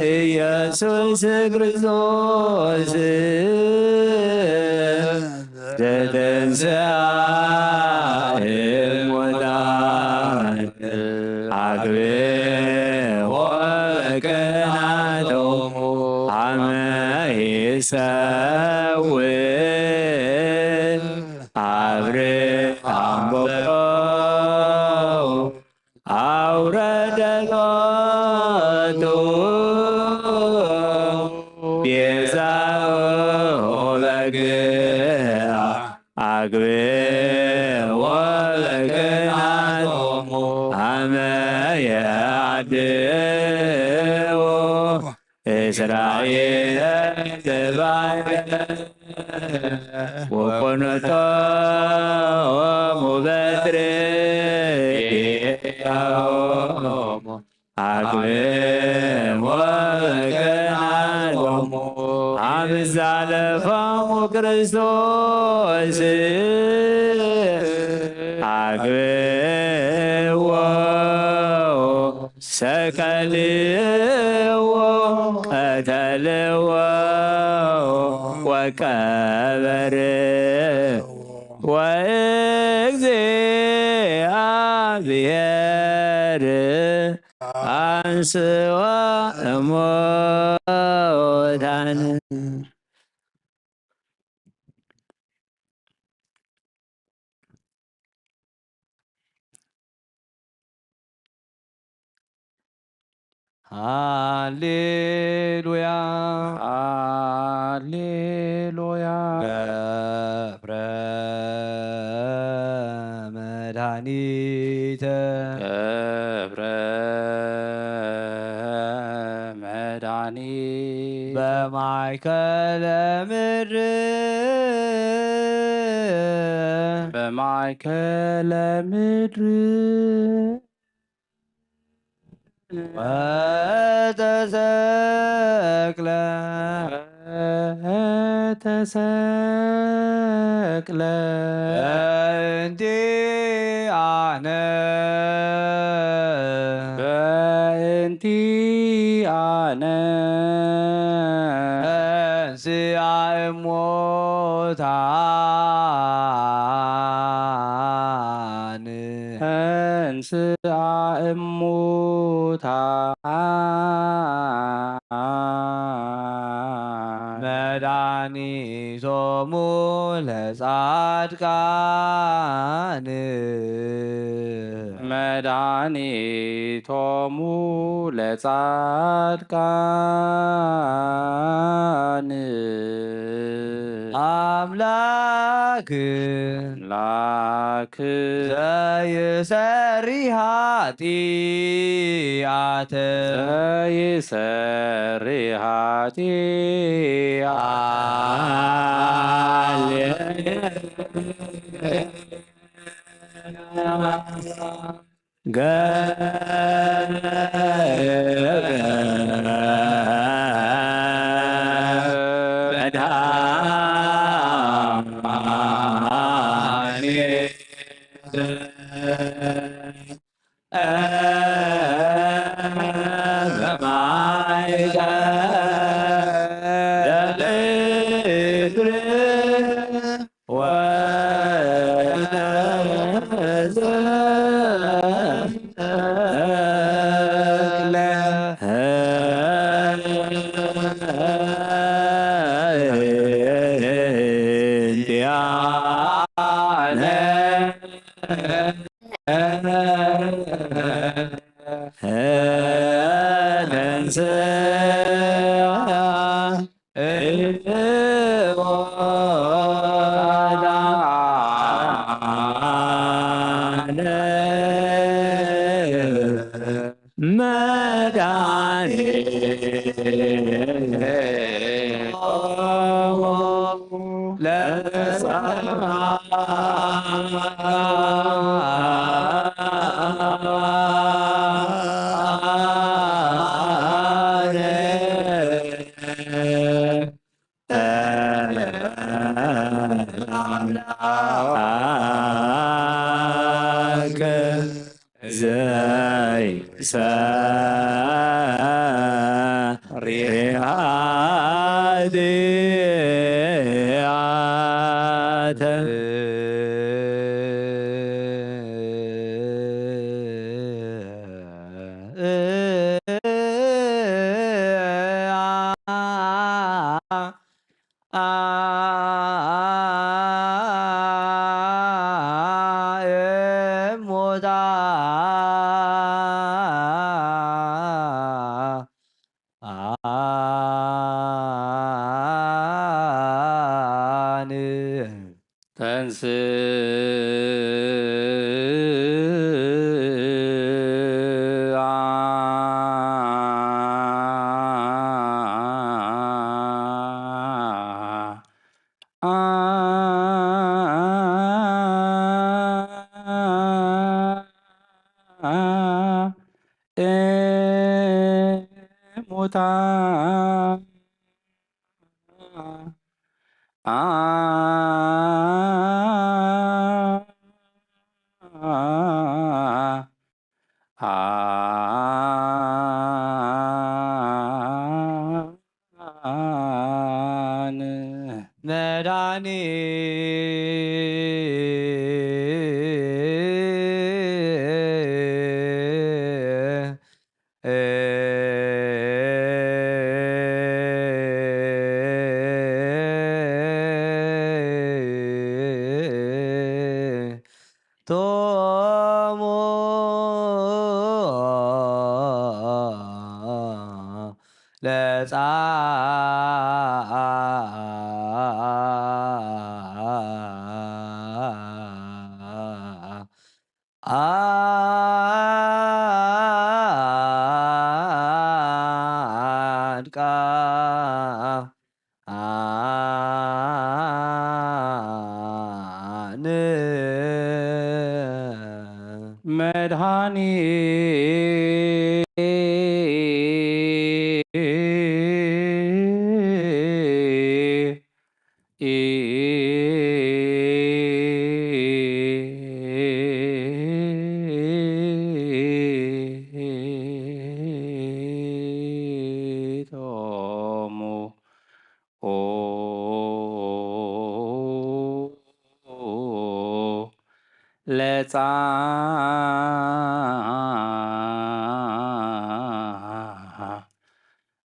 ኢየሱስ ክርስቶስ ዘተንሥአ እሙታን አግብኦ በቅንዓቶሙ አመ ይሰውእ አብርሃም በኩሮ አውረደ ሎቱ ቤዛሁ በግአ አግብኦ በቅንዓቶሙ አመ የአድው እስራኤል ባሕረ ወኮነቶሙ በትር ቤዛሆሙ አግብኦ በቅንዓቶሙ አመ ይዛለፎሙ ክርስቶስ አግብእዎ ሰቀልዎ ቀተልዎ ወቀበርዎ ወእግዚአብሔር አንስኦ እሙታን። ሃሌሉያ፣ ሃሌሉያ። ገብረ መድኃኒተ፣ ገብረ መድኃኒት በማእከለ ምድር፣ በማእከለ ምድር ወተሰቅለ። ወተሰቅለ። በእንቲአነ። በእንቲአነ። ተንሥአ እሙታን። ተንሥአ እሙታን። መድኃኒቶሙ ለጻድቃን። መድኃኒቶሙ ለጻድቃን። አምላክ። አምላክ። ዘይሰሪ ኃጢአት። ዘይሰሪ ኃጢአት። መድኃኒት ܐܝܬ ܡܘ ܘ ܠܥܙܐ ܐܕܟܐ ܢ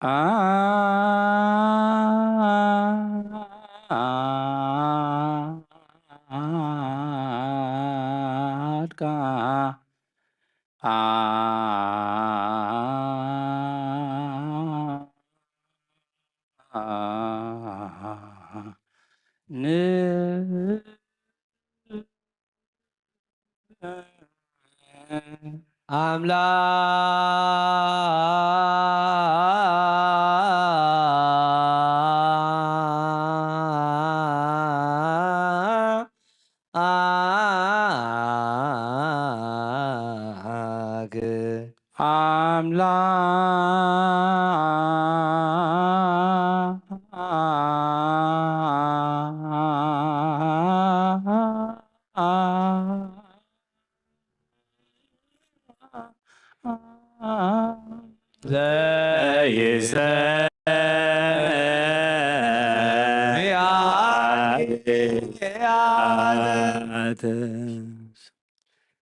ܐܡܠ ܐܓ ܐܡܠ ܙܝ ܙܝ ܝܐ ܝܐ ܙܝ ܙܝ ܝܐ ܝܐ ܬܢܣܝ ܐ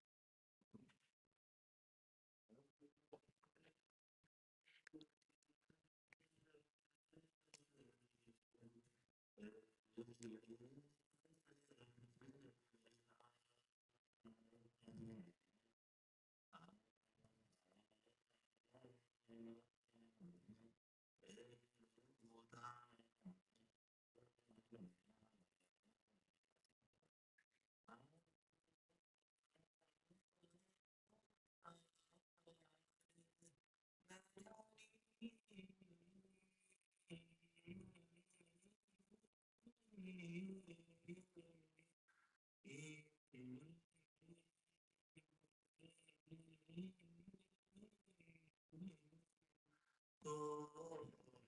ܐ ܐ ܐ ܡܘܬܐ ܐ ܐ ܐ ܐ ܢ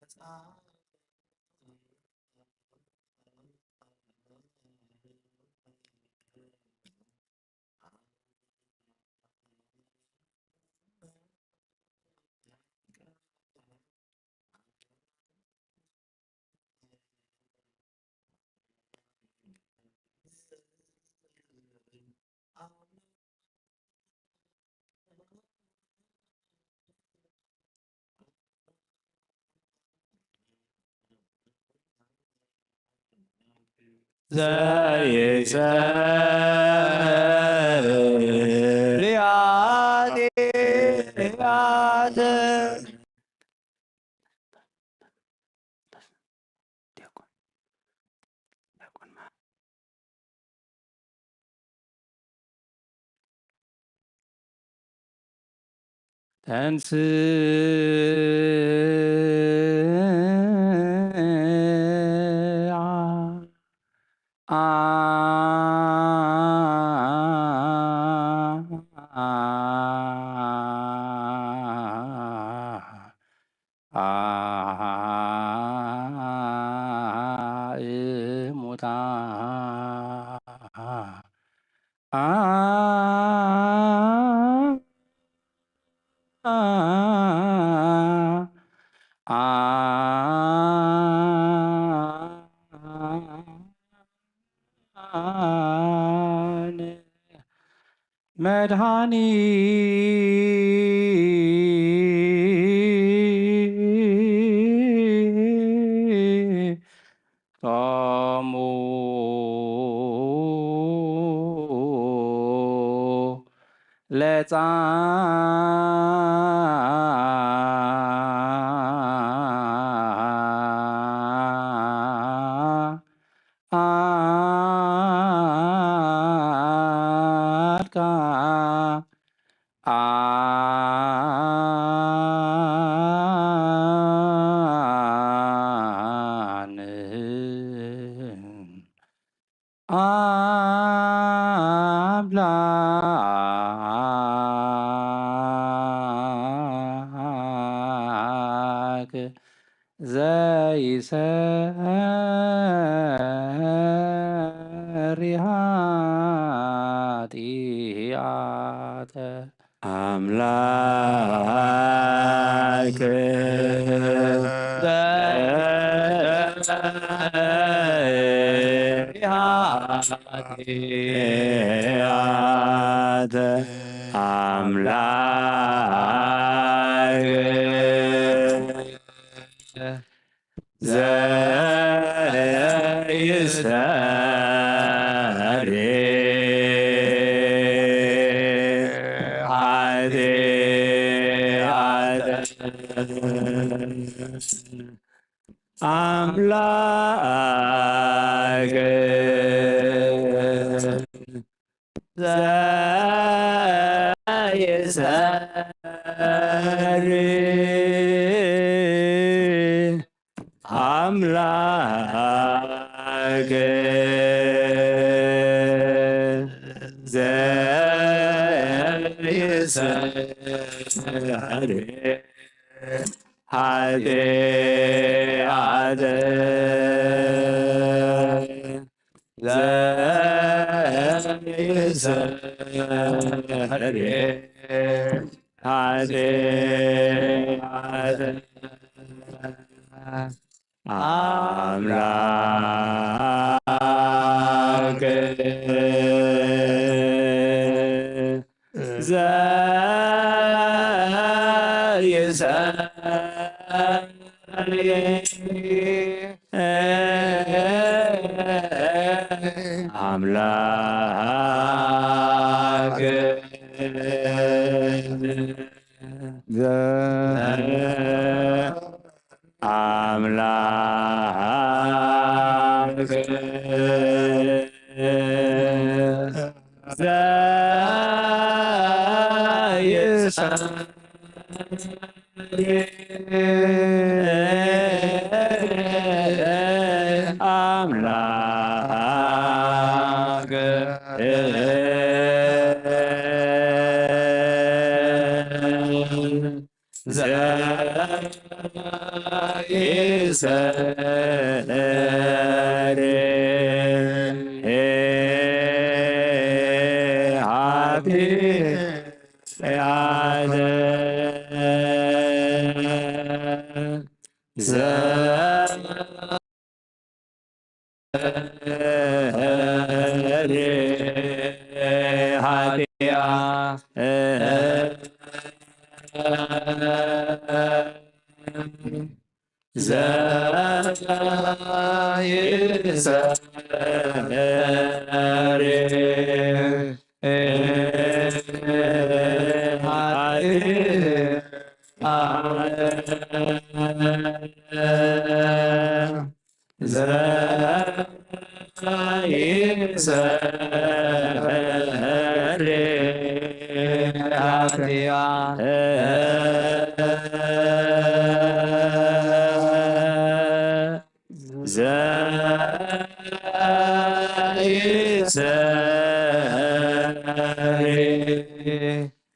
ܡܕܗܢܝ ܛܡܘ ܠܥܙܐ ܐܕܟܐ ܐܢ ܐܡܠ ܙܐ ܝܣܪܝ ܗܕܝܥܬ. ܐܡܠܟ ܙܐ ܝܣܪܝ ܗܕܝܥܬ. ܐܡܠܟ ܙܐ ܝܣܪܝ ܗܕܝܥܬ. ܐܡܠܟ ܙܐ ܝܣܪܝ ܐܡܠܟ ܙܐ ܝܣܪܝ ܗܕܝܥܬ. ܙܐ ܝܣܪܝ ܗܕܝܥܬ. ܐܡܠܟ ܙܐ ܝܣܪܝ ܐܡܠܟ ܙܐ ܐܡܠܟ ܙܐ ܝܣܪܝ ܐܡܠܟ ܙܐ ܝܣܪܝ ܗܕܝܥܬ. ܙܐ ܝܣܪܝ ܗܕܝܥܬ. ܙܐ ܝܣܪܝ ܗܕܝܥܬ. ܙܐ ܝܣܪܝ ܗܕܝܥܬ. ܙܐ ܝܣܪܝ ܗܕܝܥܬ. ܙܐ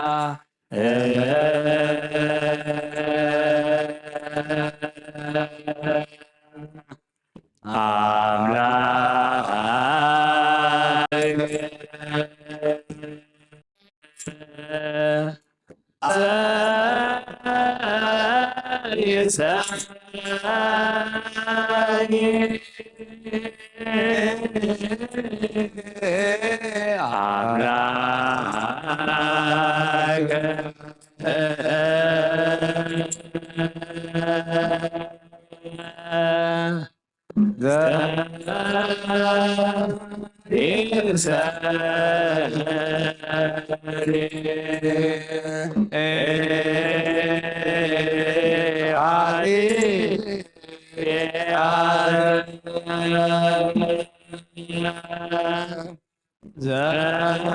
ܝܣܪܝ ܗܕܝܥܬ. ܐܡܠܟ ܙܐ ܝܣܪܝ ܐܡܠܟ ܙܐ ܝܣܪܝ ܗܕܝܥܬ. ܙܐ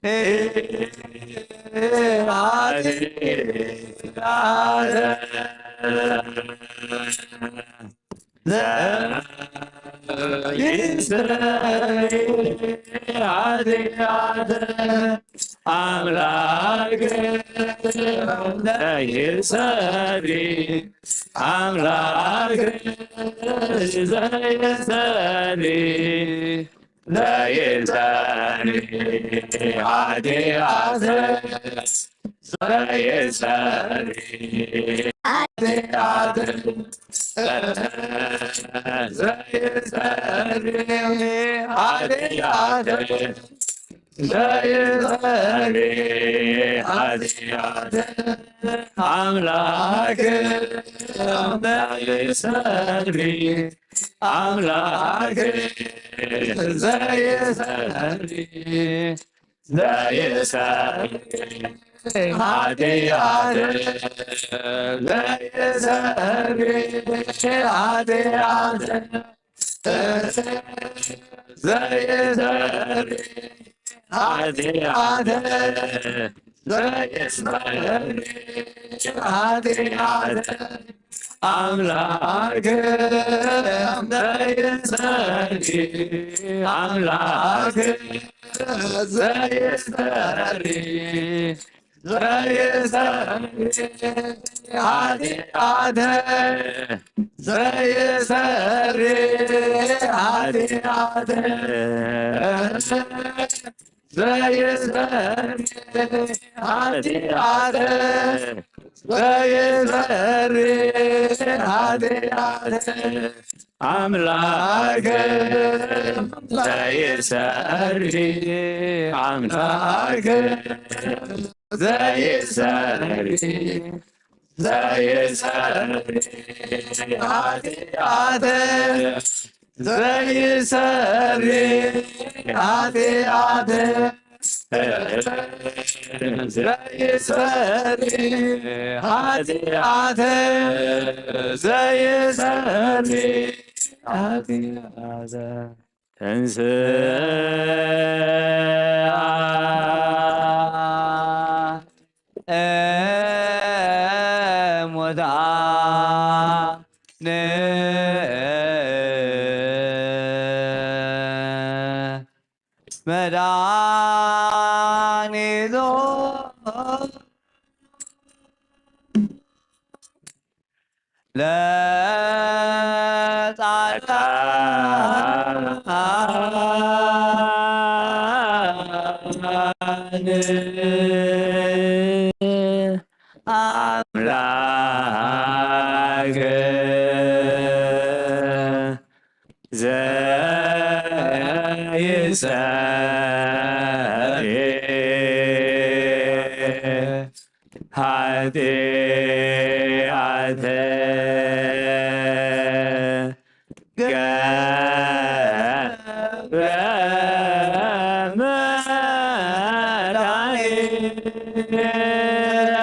ኃጢአት ዘይሰሪ፣ ኃጢአት አምላክ ዘይሰሪ፣ አምላክ ዘይሰሪ፣ ዘይሰሪ፣ ኃጢአት ዘይሰሪ፣ ኃጢአት ዘይሰሪ፣ ኃጢአት ዘይሰሪ፣ ኃጢአት አምላክ ዘይሰሪ፣ አምላክ ዘይሰሪ፣ ዘይሰሪ፣ ኃጢአት ዘይሰሪ፣ ኃጢአት ዘይሰሪ፣ ኃጢአት ዘይሰሪ፣ ኃጢአት አምላክ ዘይሰሪ፣ አምላክ ዘይሰሪ፣ ዘይሰሪ፣ ኃጢአት ዘይሰሪ፣ ኃጢአት ዘይሰሪ፣ ኃጢአት ዘይሰሪ፣ ኃጢአት አምላክ ዘይሰሪ፣ አምላክ ዘይሰሪ፣ ዘይሰሪ፣ ኃጢአት ዘይሰሪ፣ ኃጢአት ዘይሰሪ፣ ኃጢአት ዘይሰሪ፣ ኃጢአት ተንሥአ እሙታን መድኃኒተ ለጻድቃን አምላክ ዘይሰሪ ኃጢአት ገብረ መድኃኒት